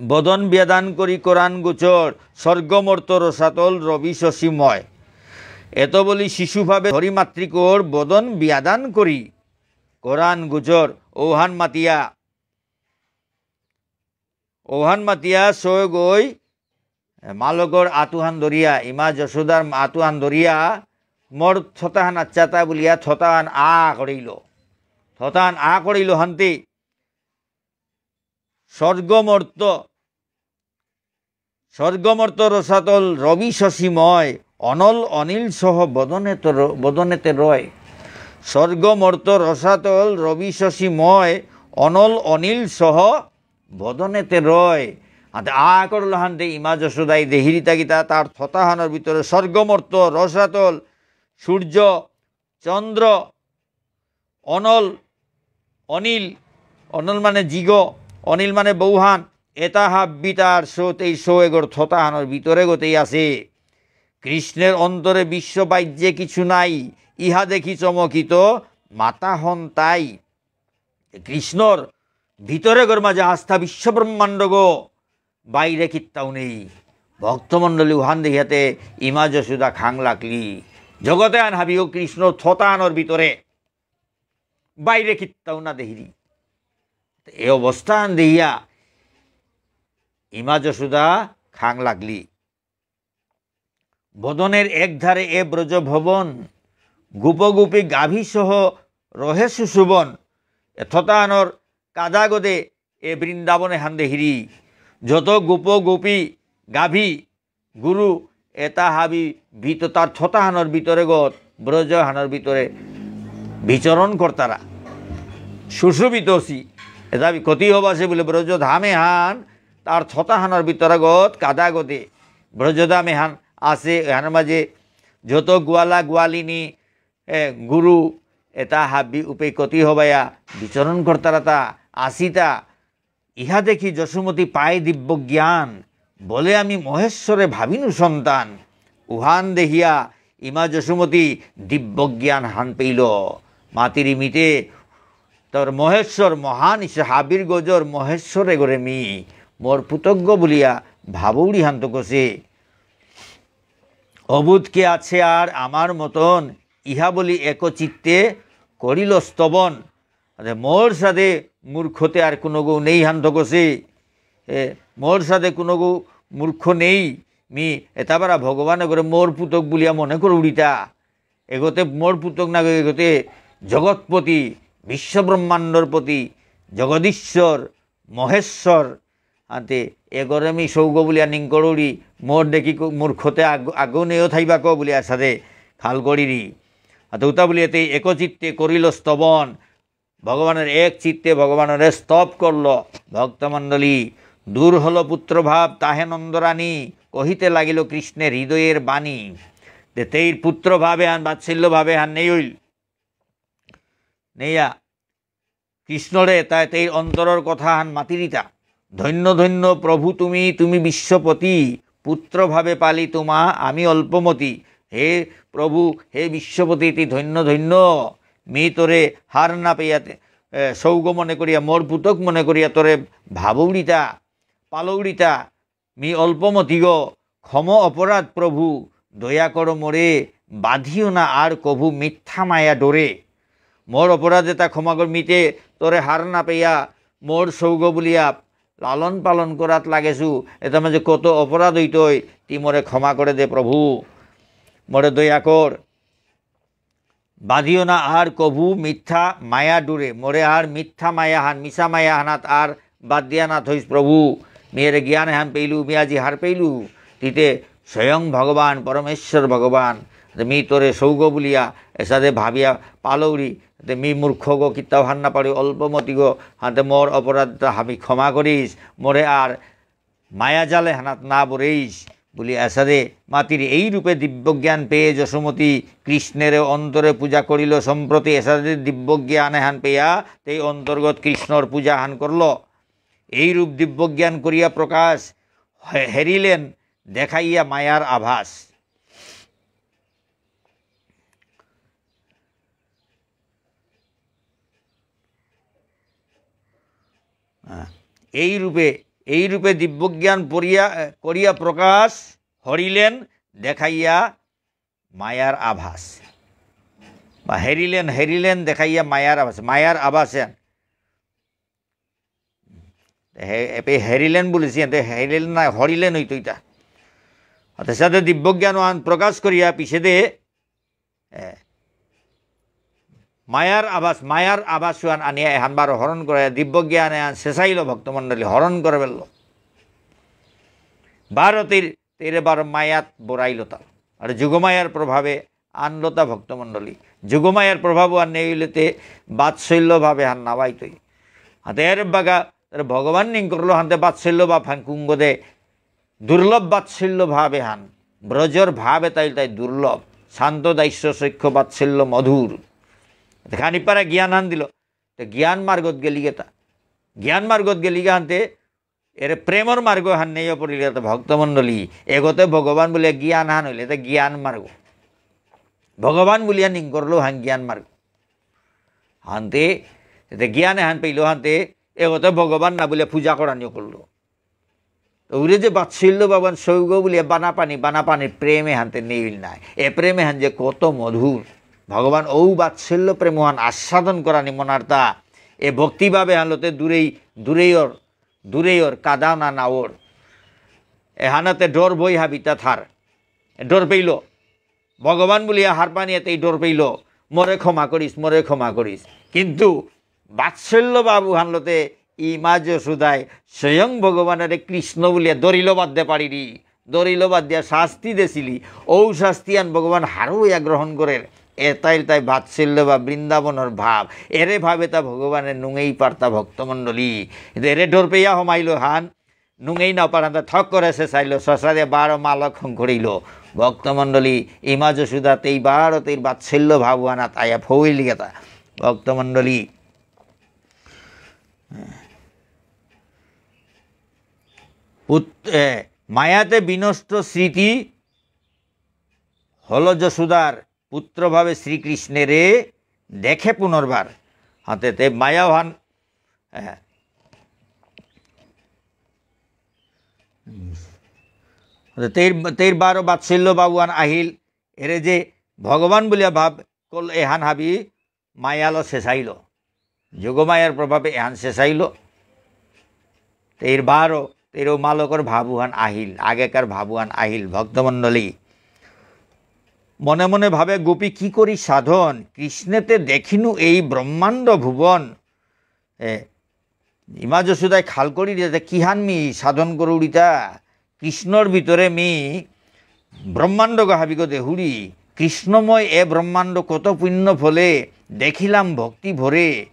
বদন ব্যাদান করি কোরান গোচর, স্বর্গ মর্ত রসাতল রবি শশীময়। এত বলি শিশুভাবে হরি মাতৃকর বদন ব্যাদান করি কোরান গোচর। ওহান মাতিয়া, ওহান মাতিয়া সৌগই মালকর আতুহান ধরিয়া, ইমা যশোদার আতুহান ধরিয়া, মোর থতাহান আচ্ছাতা বুলিয়া থতাহান আ করিল। থতাহান আ করিল হান্তি। স্বর্গ মর্ত, স্বর্গ মর্ত রসাতল রবি শশীময়, অনল অনিল সহ বদনেতে র-, বদনেতে রয়। স্বর্গ মর্ত রসাতল রবি শশীময়, অনল অনিল সহ বদনেতে রয়। আতে আ করল হান্তে ইমা যশোদাই দেহিরিতা গীতা তার থতাহানর ভিতরে স্বর্গ মর্ত রসাতল, সূর্য, চন্দ্র, অনল, অনিল, অনল মানে জিগ, অনিল মানে বৌহান, এতা হাব্বি তার সৌতেই সৌ এগর থতাহানর ভিতরে গতেই আছে। কৃষ্ণের অন্তরে বিশ্ব বাহ্যে কিছু নাই, ইহা দেখি চমকিত মাতা হন তাই। কৃষ্ণর ভিতরে গর মাঝে আস্থা বিশ্ব ব্রহ্মাণ্ডগ বাইরে কিত্তাও নেই। ভক্তমণ্ডলী উহান দেখিয়াতে ইমা যশোদা খাং লাগলি। জগতে আন হাবিও কৃষ্ণ থতানর ভিতরে বাইরে কিত্তাও না দেহিরি। এ অবস্থান দেখিয়া ইমা যশোদা খাং লাগলি। বদনের এক ধারে এ ব্রজ ভবন, গোপগোপী গাভী সহ রহে সুশোভন। এ থতানর কাদাগদে এ বৃন্দাবনে হান দেহিরি। যত গোপ গোপী গাভী গুরু এতা হাবি ভিত-, তার থতাহানর ভিতরে গত, ব্রজহানর ভিতরে বিচরণ করতারা। সুশোভিত সি, এতা বি-, কতি হবাসে বুলে ব্রজ ধামে হান, তার থতাহানর ভিতরে গত, কাদাগদে, ব্রজ ধামে হান আছে, এহানর মাঝে যত গোয়ালা গোয়ালিনী, এ, গুরু, এতা হাবি উপে কতি হবায়া বিচরণ করতারাতা, আসিতা, ইহা দেখি যশোমতী পায় দিব্য জ্ঞান, বলে আমি মহেশ্বরে ভাবিনু সন্তান। উহান দেহিয়া ইমা যশোমতী দিব্য জ্ঞান হান পেইল। মাতিরি মিতে তোর মহেশ্বর মহান ইসে হাবির গজর মহেশ্বর এগরে মি মোর পুতগ্গ বুলিয়া ভাবৌরি হান্ত কষে। অবুধ কে আছে আর আমার মতন, ইহা বলি একচিত্তে করিল স্তবন। আরে মোর সাদে মূর্খতে আর কোনো গো নেই হান ধকসে। এ, মোর সাদে কোনো গো মূর্খ নেই। মি এতাবারা ভগবান করে মোর পুতক বুলিয়া মনে করে উড়িতা। এগোতে মোর পুতক না গো, এগোতে জগৎপতি, বিশ্ব ব্রহ্মাণ্ডর পতি, জগদীশ্বর, মহেশ্বর, আতে এগরে মি সৌগ বুলিয়া নিংকরুরি, মোর দেখি কো-, মূর্খতে আগ-, আগুনেও থাইবা কো বুলিয়া সাদে খাল করিরি। আতে উতা বুলিয়াতে একচিত্তে করিল স্তবন, ভগবানের এক চিত্তে ভগবানরে স্তব করল। ভক্তমণ্ডলী, দূর হল পুত্রভাব তাহে নন্দরানী, কহিতে লাগিল কৃষ্ণের হৃদয়ের বাণী। তে তেইর পুত্রভাবে হান, বাৎসল্য ভাবে হান নেই হইল। নেইয়া কৃষ্ণরে তাই তেই অন্তরর কথা হান মাতিরিতা। ধন্য ধন্য প্রভু তুমি, তুমি বিশ্বপতি, পুত্র ভাবে পালি তোমা আমি অল্পমতি। হে প্রভু, হে বিশ্বপতি, তি ধন্য ধন্য। মি তোরে হার না পেয়াতে, এ, সৌগ মনে করিয়া, মোর পুতক মনে করিয়া তোরে ভাবৌরিতা, পালৌরিতা। মি অল্পমতিগ, ক্ষম অপরাধ প্রভু, দয়া করো মোরে, বাঁধিও না আর কভু মিথ্যা মায়া ডোরে। মোর অপরাধ এতা ক্ষমা কর, মিতে তোরে হার না পেয়া মোর সৌগ বুলিয়া লালন পালন করাত লাগেছু, এতা মাঝে কত অপরাধ হইতই, তি মোরে ক্ষমা করে দে প্রভু, মোরে দয়া কর। বাঁধিও না আর কভু মিথ্যা মায়া ডোরে, মোরে আর মিথ্যা মায়া হান, মিছা মায়া হানাত আর বাদ দিয়া না থইস প্রভু। মি এরে জ্ঞান হান পেইলু, মি আজি হার পেইলু। তিতে স্বয়ং ভগবান, পরমেশ্বর ভগবান, তে মি তোরে সৌগ বুলিয়া, এসাদে ভাবিয়া পালৌরি, তে মি মূর্খগ কিত্তাও হার না পারি, অল্পমতিগ, হাতে মোর অপরাধ হাবি ক্ষমা করিস, মোরে আর মায়াজাল এহানাত না বরেইস, বুলি এসাদে মাতির। এই রূপে দিব্যজ্ঞান পেয়ে যশোমতী কৃষ্ণেরে অন্তরে পূজা করিল। সম্প্রতি এসাদে দিব্যজ্ঞান এহান পেয়া তেই অন্তর্গত কৃষ্ণর পূজা হান করল। এই রূপ দিব্যজ্ঞান করিয়া প্রকাশ হে-, হেরিলেন দেখাইয়া মায়ার আভাস। হ্যাঁ, এই রূপে, এই রূপে দিব্যজ্ঞান পড়িয়া, করিয়া প্রকাশ হরিলেন দেখাইয়া মায়ার আভাস। বা হেরিলেন, হেরিলেন দেখাইয়া মায়ার আভাস, মায়ার আভাসে। হে-, এপে হেরিলেন বুলিছি, এতে হেরিলেন না, হরিলেন হইতো ইতা। অর্থাৎ সাথে দিব্যজ্ঞান ওহান প্রকাশ করিয়া পিছেদে, এ, মায়ার আভাস, মায়ার আভাস ওহান আনিয়া এহান বারো হরণ করে, দিব্যজ্ঞান এহান শেষাইল ভক্তমণ্ডলী, হরণ করে বেলল। বারো তীর তেরে বারো মায়াত বরাইলতা। আর যোগমায়ার প্রভাবে আনলতা ভক্তমণ্ডলী। যোগমায়ার প্রভাব আর নেই হইলেতে বাৎসল্য ভাবে হান নাবাইতই। হাতে এর বাগা, তার ভগবান নিং করলো হানতে বাৎসল্য ভাব হান কুঙ্গদে। দুর্লভ বাৎসল্য ভাবে হান। ব্রজর ভাবে তাই তাই দুর্লভ। শান্ত দাস্য সখ্য বাৎসল্য মধুর। খানি পারা জ্ঞান হান দিল। তো জ্ঞান মার্গত গেলি গেতা। জ্ঞান মার্গত গেলি গা হানতে এরে প্রেমর মার্গ হান নেই পড়িলে তো ভক্তমণ্ডলী, এগতে ভগবান বুলিয়া জ্ঞান হান হইলে তো জ্ঞান মার্গ। ভগবান বুলিয়া নিং করলো হান জ্ঞান মার্গ। হানতে, এতে জ্ঞান এহান পেইল হানতে, এগতে ভগবান না বুলিয়া পূজা করানিও করলো। তো উরে যে বাৎসল্য ভগবান সৌগ বুলিয়া বানা পানি, বানা পানির প্রেমে হানতে নেইল নাই। এ প্রেমে হান যে কত মধুর। ভগবান ঔ বাৎসল্য প্রেম হান আস্বাদন করানি মনার্তা। এ ভক্তিভাবে হানলতে দূরেই, দূরেই ওর দূরে ওর, কাদাও না নাওর। এহানাতে ডর ভয় হাবিতা থার। ডর পেইল। ভগবান বুলিয়া হারপানিয়াতেই ডর পেইল। মোরে ক্ষমা করিস, মোরে ক্ষমা করিস। কিন্তু বাৎসল্য ভাব হানলতে ইমা যশোদায় স্বয়ং ভগবানরে কৃষ্ণ বুলিয়া দরিল বাদ দে পারিরি। দরিল বাদ দিয়া শাস্তি দেসিলি। ঔ শাস্তি আন ভগবান হারৌ ইয়া গ্রহণ করের। এতাইল তাই বাৎসল্য বা বৃন্দাবনর ভাব। এরে ভাবে তা ভগবানে নুঙেই পারতা ভক্তমণ্ডলী। কিন্তু এরে ডর পেয়া হমাইল হান, নুঙেই না পারান্তা থক করে শেষাইল, শশা দিয়ে বারো মালক হং করিল। ভক্তমণ্ডলী, ইমা যশোদা তেই বারো তেইর বাৎসল্য ভাব আনাত আয়া ফৌইল গেতা। ভক্তমণ্ডলী, পুত-, এ, মায়াতে বিনষ্ট স্মৃতি হল যশোদার, পুত্রভাবে শ্রীকৃষ্ণেরে দেখে পুনর্বার। হাতে তে মায়াহান, এ, তেইর, তেইর বারো বাৎসল্য ভাবহান আহিল, এরে যে ভগবান বুলিয়া ভাব কল এহান হাবি মায়ালো শেষাইল। যোগমায়ার প্রভাবে এহান শেষাইল। তেইর বারো, তেইর মালকর ভাবহান আহিল, আগেকার ভাবহান আহিল। ভক্তমণ্ডলী, মনে মনে ভাবে, "গোপী কি করি সাধন, কৃষ্ণেতে দেখিনু এই ব্রহ্মাণ্ড ভুবন।" এ, ইমা যশোদায় খাল করি দিতে, "কিহান মি সাধন করুরিতা? কৃষ্ণর ভিতরে মি ব্রহ্মাণ্ডগ হাবিগ দেহুরি। কৃষ্ণময় এ ব্রহ্মাণ্ড কত পুণ্য ফলে দেখিলাম ভক্তি ভরে।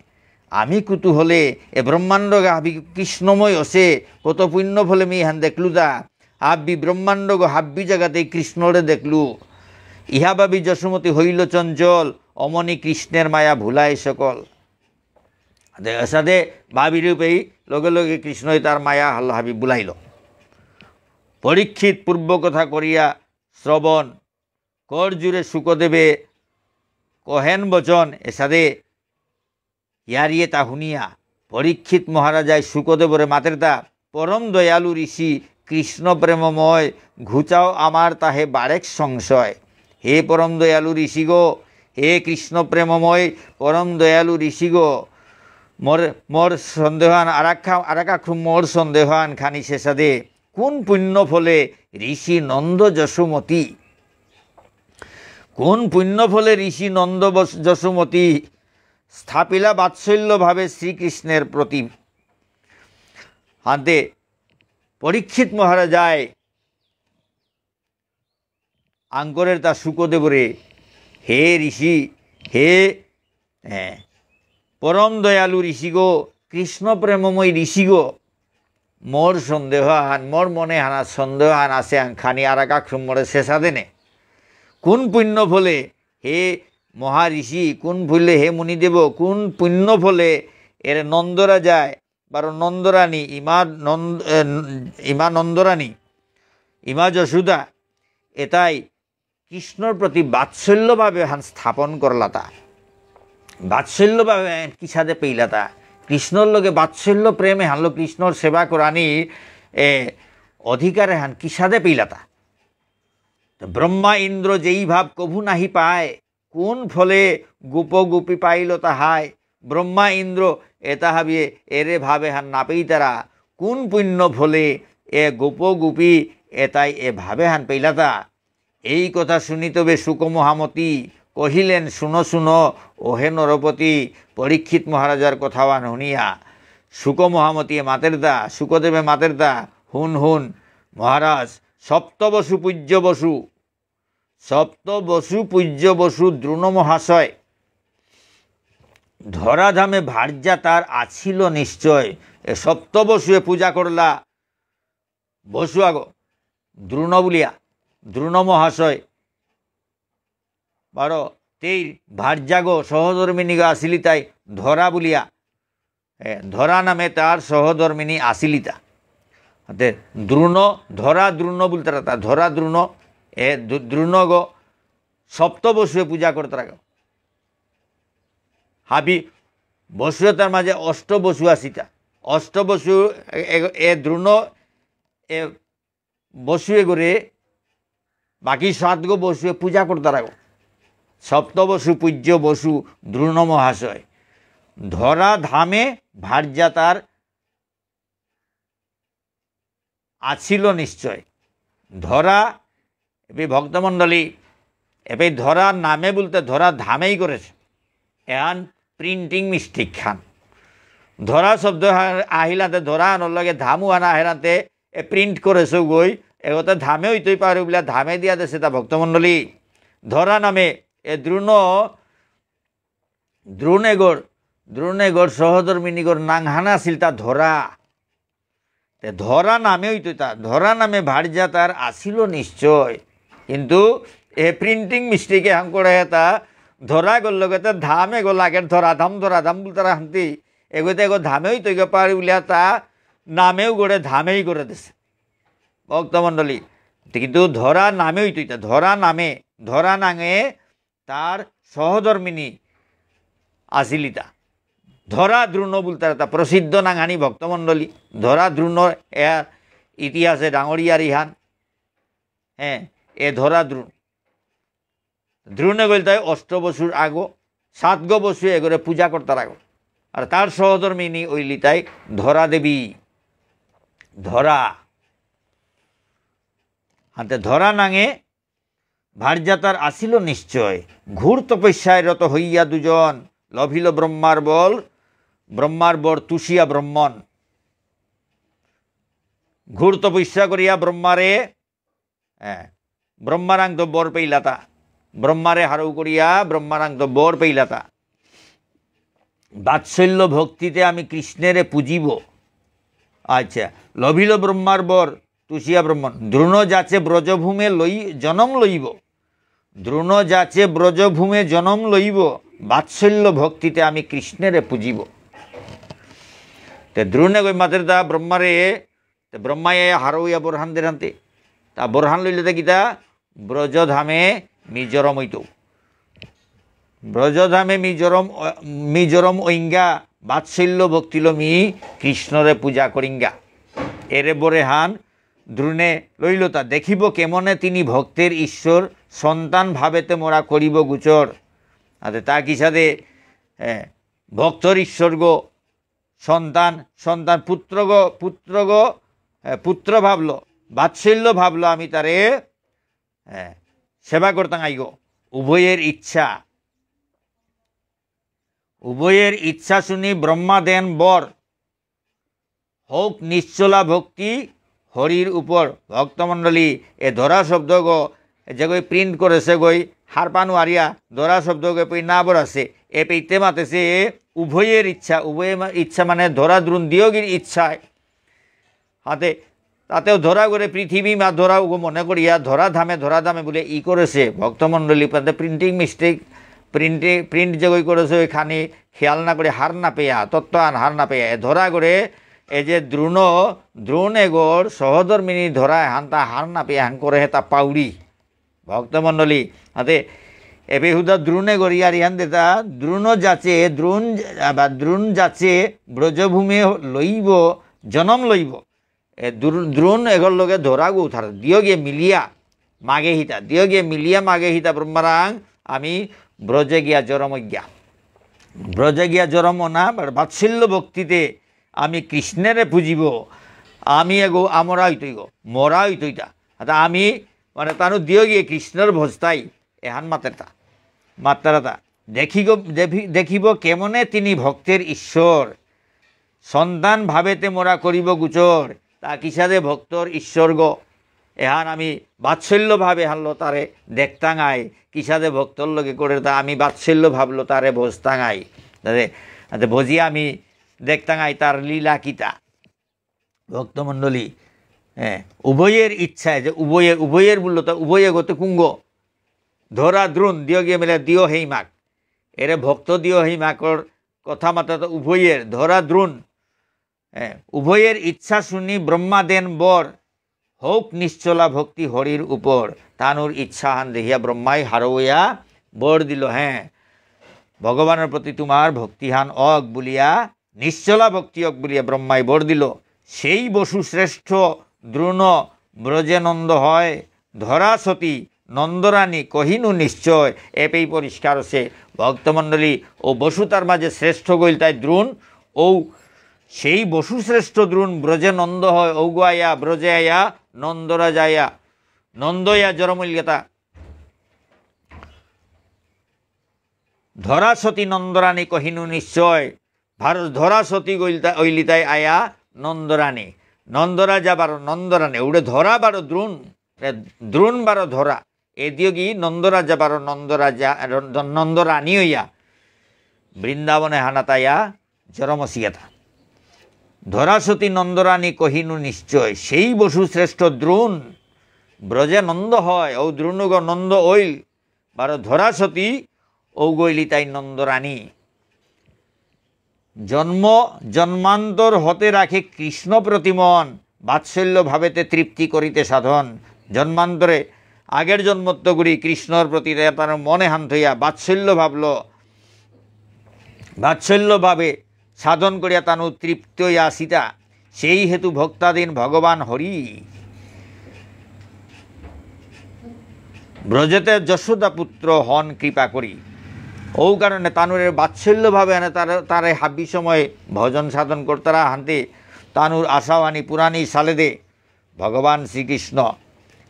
আমি কুতূহলে এ ব্রহ্মাণ্ডগ হাবি কৃষ্ণময় অসে কত পুণ্য ফলে মি হান দেখলুতা। হাব্বি ব্রহ্মাণ্ডগ হাব্বি জাগাতে কৃষ্ণরে দেখলু। ইহা ভাবি যশোমতী হইল চঞ্চল, অমনি কৃষ্ণের মায়া ভুলায় সকল।" দে, এসাদে ভাবি রূপেই লগে লগে কৃষ্ণই তার মায়া হাল হাবি বুলাইল। পরীক্ষিত পূর্ব কথা করিয়া শ্রবণ, কর জুড়ে শুকদেবে কহেন বচন, এসাদে ইয়ারিয়ে তা হুনিয়া পরীক্ষিত মহারাজায় শুকদেবরে মাতেরতা, "পরম দয়ালু ঋষি কৃষ্ণ প্রেমময়, ঘুচাও আমার তাহে বারেক সংশয়।" হে পরম দয়ালু ঋষিগ, হে কৃষ্ণ প্রেমময় পরম দয়ালু ঋষিগ, মোর, মোর সন্দেহান আরাকা, আরাকাখু মোর সন্দেহান খানি শেষাদে, কোন পুণ্য ফলে ঋষি নন্দ যশোমতী, কোন পুণ্য ফলে ঋষি নন্দ বস-, যশোমতী স্থাপিলা বাৎসল্য ভাবে শ্রীকৃষ্ণের প্রতি? হাতে পরীক্ষিত মহারাজায় আঙকরের তা শুকদেবরে, হে ঋষি, হে, এ, পরম দয়ালু ঋষিগ, কৃষ্ণ প্রেমময় ঋষিগ, মোর সন্দেহ হান, মোর মনে হানা সন্দেহ হান আছে, আং খানি আরাক আকসুম মোরে শেষা দেনে। কোন পুণ্য ফলে হে মহাঋষি, কোন ফলে হে মুনিদেব, কোন পুণ্য ফলে এরে নন্দরাজায়, বারো নন্দরানী, ইমা নন্দ-, এ, ইমা নন্দরানী, ইমা যশোদা, এতাই কৃষ্ণর প্রতি বাৎসল্য ভাব এহান স্থাপন করলাতা। বাৎসল্য ভাব এহান কিসাদে পেইলাতা? কৃষ্ণর লগে বাৎসল্য প্রেম এহানলো কৃষ্ণর সেবা করানি, এ, অধিকার এহান কিসাদে পেইলাতা? তো ব্রহ্মা ইন্দ্র যেই ভাব কভু নাহি পায়, কোন ফলে গোপ গোপী পাইল তাহায়? ব্রহ্মা ইন্দ্র এতা হাবিয়ে এরে ভাব এহান না পেইতারা, কোন পুণ্য ফলে এ গোপ গোপী এতাই এ ভাব এহান পেইলাতা? এই কথা শুনি তবে শুক মহামতি কহিলেন, "শুনো শুনো, ওহে নরপতি।" পরীক্ষিত মহারাজার কথাহান শুনিয়া শুক মহামতিয়ে মাতেরতা, শুকদেবে মাতেরতা, "হুন হুন মহারাজ, সপ্তবসু পূজ্য বসু, সপ্তবসু পূজ্য বসু দ্রোণ মহাশয়, ধরাধামে ভার্যা তার আছিল নিশ্চয়।" এ সপ্তবসুয়ে পূজা করলা বসু আগ, দ্রোণ বুলিয়া, দ্রোণ মহাশয়, বারো তেইর ভার্যাগ সহধর্মিণীগ আসিলি তাই ধরা বুলিয়া, এ, ধরা নামে তার সহধর্মিণী আসিলিতা। হাতে দ্রোণ, ধরা দ্রোণ বুলতারাতা, ধরা দ্রোণ, এ, দ্রো-, দ্রোণগ সপ্তবসুয়ে পূজা করতারাগ। হাবি বসু এতার মাঝে অষ্টবসু আসিতা। অষ্টবসু এ, এ, এ দ্রোণ এ বসু এগরে বাকি সাতগো বসুয়ে পূজা করতারাগো। সপ্তবসু পূজ্য বসু দ্রোণ মহাশয়। ধরা ধামে ভার্যা তার আছিল নিশ্চয়। ধরা, এপেই ভক্তমণ্ডলী, এপেই ধরা নামে বুলতে ধরা ধামেই করেসে। এহান printing mistake হান। ধরা শব্দ হা-, আহিলাতে ধরা আনর লগে ধামু আনা আহিলাতে এ print করেসে গই, এগোতে ধামে হইতই পারে বুলিয়া ধামে দিয়া দেসে তা ভক্তমণ্ডলী। ধরা নামে এ দ্রোণ, দ্রোণেগর, দ্রোণেগর সহধর্মিনীগর নাঙহান আসিলতা ধরা। তে ধরা নামে হইতই তা, ধরা নামে ভার্যা তার আসিল নিশ্চয়। কিন্তু এ printing mistake এহান করে তা ধরাগর লগে তে ধামেগো লাগে, ধরা ধাম, ধরা ধাম বুলতারা হান্তি। এগোতে এগো ধামে হইতই গো পারে বুলিয়া তা নামেও গড়ে ধামেই করে দেসে। ভক্তমণ্ডলী, কিন্তু ধরা নামে হইতই তা, ধরা নামে, ধরা নাঙে তার সহধর্মিনী আসিলিতা। ধরা দ্রোণ বুলতারাতা প্রসিদ্ধ নাঙহানি ভক্তমণ্ডলী। ধরা দ্রোণ এর ইতিহাসে ডাঙরিয়ার ইহান। হ্যাঁ, এ ধরা দ্রোণ। দ্রোণেগ ইলতাই অষ্টবসুর আগো, সাতগো বসুয়ে এগরে পূজা করতারাগো। আর তার সহধর্মিনী ইলতাই ধরা দেবী। ধরা। হাতে ধরা নাঙে ভার্যা তার আসিল নিশ্চয়। ঘোর তপস্যায় রত হইয়া দুজন, লভিল ব্রহ্মার বল, ব্রহ্মার বর তুষিয়া ব্রহ্মণ। ঘোর তপস্যা করিয়া ব্রহ্মারে, হ্যাঁ, ব্রহ্মারাংত বর পেইলাতা। ব্রহ্মারে হারৌ করিয়া ব্রহ্মারাংত বর পেইলাতা। বাৎসল্য ভক্তিতে আমি কৃষ্ণেরে পূজিব। আচ্ছা, লভিল ব্রহ্মার বর, তুষিয়া ব্রহ্মণ। দ্রোণ যাচে ব্রজভূমে লই-, জনম লইব। দ্রোণ যাচে ব্রজভূমে জনম লইব, বাৎসল্য ভক্তিতে আমি কৃষ্ণেরে পূজিব। তে দ্রোণেগই মাতেরতা ব্রহ্মারে, তে ব্রহ্মায় হারৌয়া বরহান দেরান্তে। তা বরহান লইলে তা কিতা? ব্রজধামে মি জরম হইতৌ। ব্রজধামে মি জরম, মি জরম ঐঙ্গা, বাৎসল্য ভক্তিলো মি কৃষ্ণরে পূজা করিঙ্গা। এরে বরেহান দ্রোণে লইলতা, দেখিব কেমনে তিনি ভক্তের ঈশ্বর, সন্তান ভাবেতে মোরা করিব গোচর। আতে তা কিসাদে, এ, ভক্তর ঈশ্বরগ, সন্তান, সন্তান পুত্রগ, পুত্রগ, এ, পুত্র ভাবলো, বাৎসল্য ভাবলো আমি তারে, এ, সেবা করতাম আইগো। উভয়ের ইচ্ছা, উভয়ের ইচ্ছা শুনি ব্রহ্মা দেন বর, হোক নিশ্চলা ভক্তি হরির উপর। ভক্তমণ্ডলী, এ ধরা শব্দগ, যেগই print করেসে গই, হারপা নুয়ারিয়া, ধরা শব্দগ এপেই না বরাসে, এপেইতে মাতেসে উভয়ের ইচ্ছা, উভয়ের মা-, ইচ্ছা মানে ধরা দ্রোণ দিয়োগির ইচ্ছায়। হাতে তাতেও ধরা করে পৃথিবী মা ধরাও গো মনে করিয়া ধরা ধামে, ধরা ধামে বলে ই করেছে। ভক্তমণ্ডলী, তাতে printing mistake, print, print যেগই করেছে ওইখানে খেয়াল না করে হার না পেয়া, তত্ত্ব আন হার না পেয়া, এ ধরা করে এ যে দ্রোণ, দ্রোণ এগোর সহধর্মিনী ধরা এহান তা হার না পেয়া হান করে হেতা পাউরি। ভক্তমণ্ডলী, হাতে এবে হুদা দ্রোণে গড়িয়ার ইয়ান দেতা, দ্রোণ যাচে, দ্রোণ, আবার দ্রোণ যাচে ব্রজভূমে লইব, জনম লইব। এ দ্রো-, দ্রোণ এগর লগে ধরা গো উঠার, দিয়গিয়ে মিলিয়া মাগে হিতা, দিয়গিয়ে মিলিয়া মাগে হিতা ব্রহ্মারাং, আমি ব্রজে গিয়া জরম গিয়া। ব্রজে গিয়া জরম না, বাৎসল্য ভক্তিতে আমি কৃষ্ণেরে পুজিব, আমি এগো আমরা হইতই গো, মরা হইতইতা। অর্থাৎ আমি, মানে, তানু দিয়গিয়ে কৃষ্ণর ভজতাই, এহান মাতেরতা, মাত্তারাতা। দেখিব, দেবি-, দেখিব কেমনে তিনি ভক্তের ঈশ্বর, সন্তান ভাবেতে মোরা করিব গোচর। তা কিসাদে ভক্তর ঈশ্বর গো, এহান আমি বাৎসল্য ভাবে হানলো তারে দেখতাঙাই, কিসাদে ভক্তর লগে করে তা আমি বাৎসল্য ভাবলো তারে ভজতাঙাই। তাতে, তাতে ভজি আমি দেখতাঙাই তার লীলা কিতা। ভক্তমণ্ডলী, হ্যাঁ, উভয়ের ইচ্ছায় যে উভয়ে, উভয়ের বললো তা উভয়ে গতে কুঙ্গ, ধরা দ্রোণ, দিয়গিয়ে মিলে দিয় হেইমাক। এরে ভক্ত দিয় হেইমাকর কথা মাতা তো উভয়ের, ধরা দ্রোণ। হ্যাঁ, উভয়ের ইচ্ছা শুনি ব্রহ্মা দেন বর, হোক নিশ্চলা ভক্তি হরির উপর। তানুর ইচ্ছাহান দেখিয়া ব্রহ্মাই হারৌয়া বর দিল, হ্যাঁ, ভগবানের প্রতি তোমার ভক্তিহান অক বুলিয়া, নিশ্চলা ভক্তি অক বুলিয়া ব্রহ্মাই বর দিল। সেই বসু শ্রেষ্ঠ দ্রোণ ব্রজে নন্দ হয়, ধরা সতী নন্দরানী কহিনু নিশ্চয়। এপেই পরিষ্কার আছে ভক্তমণ্ডলী, ও বসু তার মাঝে শ্রেষ্ঠ গইল তাই দ্রোণ, ও সেই বসু শ্রেষ্ঠ দ্রোণ ব্রজে নন্দ হয়, ঔগ আয়া, ব্রজে আয়া, নন্দরাজ আয়া, নন্দয়া জরমইলগেতা। ধরা সতী নন্দরানী কহিনু নিশ্চয়। ভারত ধরা সতী গইলতা-, ঐলিতাই আয়া নন্দরানী। নন্দরাজা বারো নন্দরানী। উড়ে ধরা বারো দ্রোণ। এ, দ্রোণ বারো ধরা। এদিয়োগি নন্দরাজা বারো নন্দরাজা, নন্দরানী হইয়া বৃন্দাবনে হানাতায়া জরমসিয়াতা। ধরা সতী নন্দরানী কহিনু নিশ্চয়, সেই বসু শ্রেষ্ঠ দ্রোণ। ব্রজে নন্দ হয়, ও দ্রোণগ নন্দ ঐল, বারো ধরা সতী, ঔগ ঐলিতাই নন্দরানী। জন্ম জন্মান্তর হতে রাখে কৃষ্ণ প্রতি মন, বাৎসল্য ভাবেতে তৃপ্তি করিতে সাধন। জন্মান্তরে, আগের জন্মত্ত করি কৃষ্ণর প্রতি তার মনে হান থইয়া বাৎসল্য ভাবল, বাৎসল্য ভাবে সাধন করিয়া তানু তৃপ্ত হইয়া আসিতা। সেই হেতু ভক্তাধীন ভগবান হরি ব্রজেতে যশোদা পুত্র হন কৃপা করি। ঔ কারণে তানুরে বাৎসল্যভাবে এনে তার, তারে হাবি সময় ভজন সাধন করতারা হান্তে তানুর আশাওয়ানি পুরানি সালেদে ভগবান শ্রীকৃষ্ণ।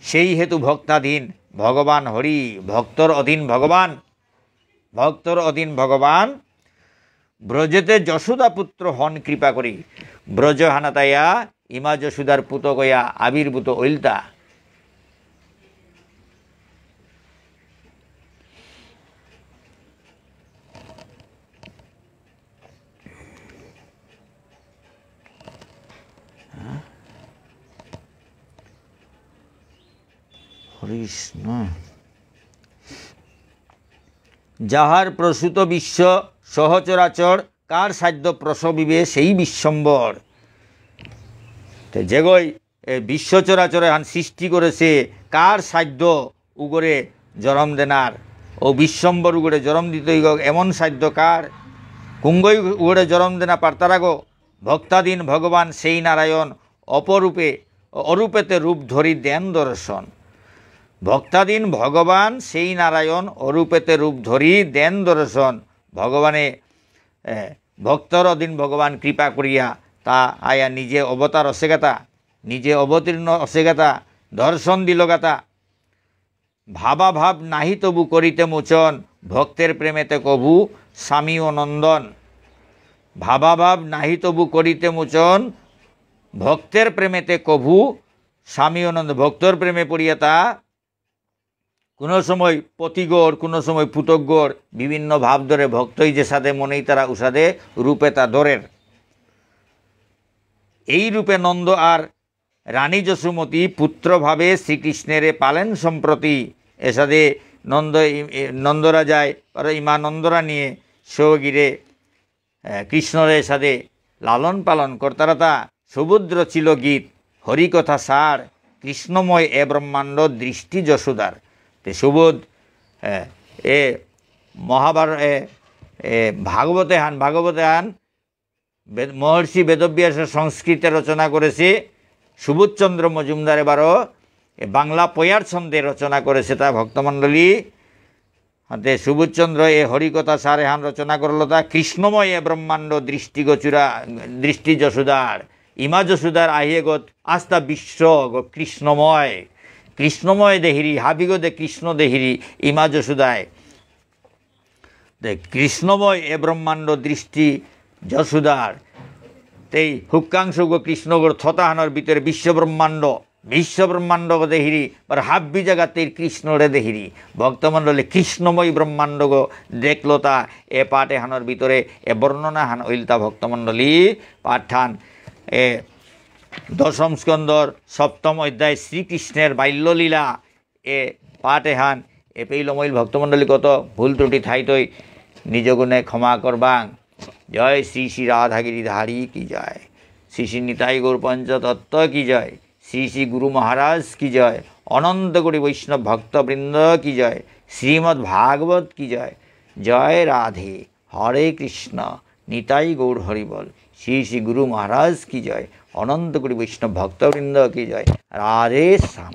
সেই হেতু ভক্তাধীন ভগবান হরি, ভক্তর অধীন ভগবান, ভক্তর অধীন ভগবান ব্রজেতে যশোদা পুত্র হন কৃপা করি। ব্রজ হানাতায়া ইমা যশোদার পুতকয়া আবির্ভূত ঐলতা। হরিস না। যাহার প্রসূত বিশ্ব সহচরাচর, কার সাধ্য প্রসবিবে সেই বিশ্বম্ভর। তে যেগই এ বিশ্ব চরাচর এহান সৃষ্টি করেছে, কার সাধ্য উগরে জরম দেনার? ও বিশ্বম্ভর উগরে জরম দিতে হইব, এমন সাধ্য কার? কুঙ্গই উগরে জরম দেনা পারতারাগো? ভক্তাধীন ভগবান সেই নারায়ণ অপরূপে, অরূপেতে রূপ ধরি দেন দর্শন। ভক্তাধীন ভগবান সেই নারায়ণ অরূপেতে রূপ ধরি দেন দর্শন। ভগবানে, এ, ভক্তর অধীন ভগবান কৃপা করিয়া তা আয়া নিজে অবতার অসেগাতা, নিজে অবতীর্ণ অসেগাতা, দর্শন দিলগাতা। ভাবাভাব নাহি তবু করিতে মোচন, ভক্তের প্রেমেতে কভু স্বামী ও নন্দন। ভাবাভাব নাহি তবু করিতে মোচন, ভক্তের প্রেমেতে কভু স্বামী ও নন্দন। ভক্তর প্রেমে পড়িয়া তা কোনো সময় পতিগর, কোনো সময় পুতকগর, বিভিন্ন ভাব ধরে ভক্তই যে সাথে মনেই তারা উসাদে রূপে তা ধরের। এই রূপে নন্দ আর রানী যশোমতী পুত্রভাবে শ্রীকৃষ্ণেরে পালেন সম্প্রতি। এসাদে নন্দ, ই-, ই-, নন্দরাজায়, আর ইমা নন্দরানীয়ে সৌগিরে, এ, কৃষ্ণরে এসাদে লালন পালন করতারাতা। সুবোধ রচিল গীত, হরিকথা সার, কৃষ্ণময় এ ব্রহ্মাণ্ড দৃষ্টি যশোদার। তে সুবোধ, এ, এ মহাভার-, এ, এ ভাগবতে হান, ভাগবতে হান বেদ-, মহর্ষি বেদব্যাসে সংস্কৃতে রচনা করেসে, সুবোধচন্দ্র মজুমদারে বারো এ বাংলা পয়ার ছন্দে রচনা করেসেতা ভক্তমণ্ডলী। হাতে সুবোধচন্দ্র এ হরিকথা সার এহান রচনা করলতা, কৃষ্ণময় এ ব্রহ্মাণ্ড দৃষ্টি গচুরা, দৃষ্টি যশোদার, ইমা যশোদার আহিয়ে গত আস্তা বিশ্ব গ কৃষ্ণময়, কৃষ্ণময় দেহিরি, হাবিগদে কৃষ্ণ দেহিরি, ইমা যশোদায়। তে কৃষ্ণময় এ ব্রহ্মাণ্ড দৃষ্টি যশোদার। তেই হুক্কাংশ গো কৃষ্ণগর থতাহানর ভিতরে বিশ্ব ব্রহ্মাণ্ড, বিশ্ব ব্রহ্মাণ্ড গো দেহিরি, আর হাব্বি জাগাতেই কৃষ্ণরে দেহিরি। ভক্তমণ্ডলী কৃষ্ণময় ব্রহ্মাণ্ড গো দেখলতা এ পাঠ এহানর ভিতরে, এ বর্ণনা হান ইলতা ভক্তমণ্ডলী পাঠান। এ দশম স্কন্ধর সপ্তম অধ্যায় শ্রীকৃষ্ণের বাল্যলীলা এ পাঠ এহান এপেই লমইল ভক্তমণ্ডলী কত ভুল ত্রুটি থাইতই নিজ গুণে ক্ষমা করবাং। জয় শ্রী শ্রী রাধা গিরিধারী কি জয়, শ্রী শ্রী নিতাই গৌর পঞ্চতত্ত্ব কি জয়, শ্রী শ্রী গুরু মহারাজ কি জয়, অনন্ত কোটি বৈষ্ণব ভক্তবৃন্দ কি জয়, শ্রীমদ্ ভাগবত কি জয়। জয় রাধে। হরে কৃষ্ণ, নিতাই গৌর হরিবল, শ্রী শ্রী গুরু মহারাজ কি জয়, অনন্ত কোটি বৈষ্ণব ভক্তবৃন্দ কি জয়, রাধে শ্যাম।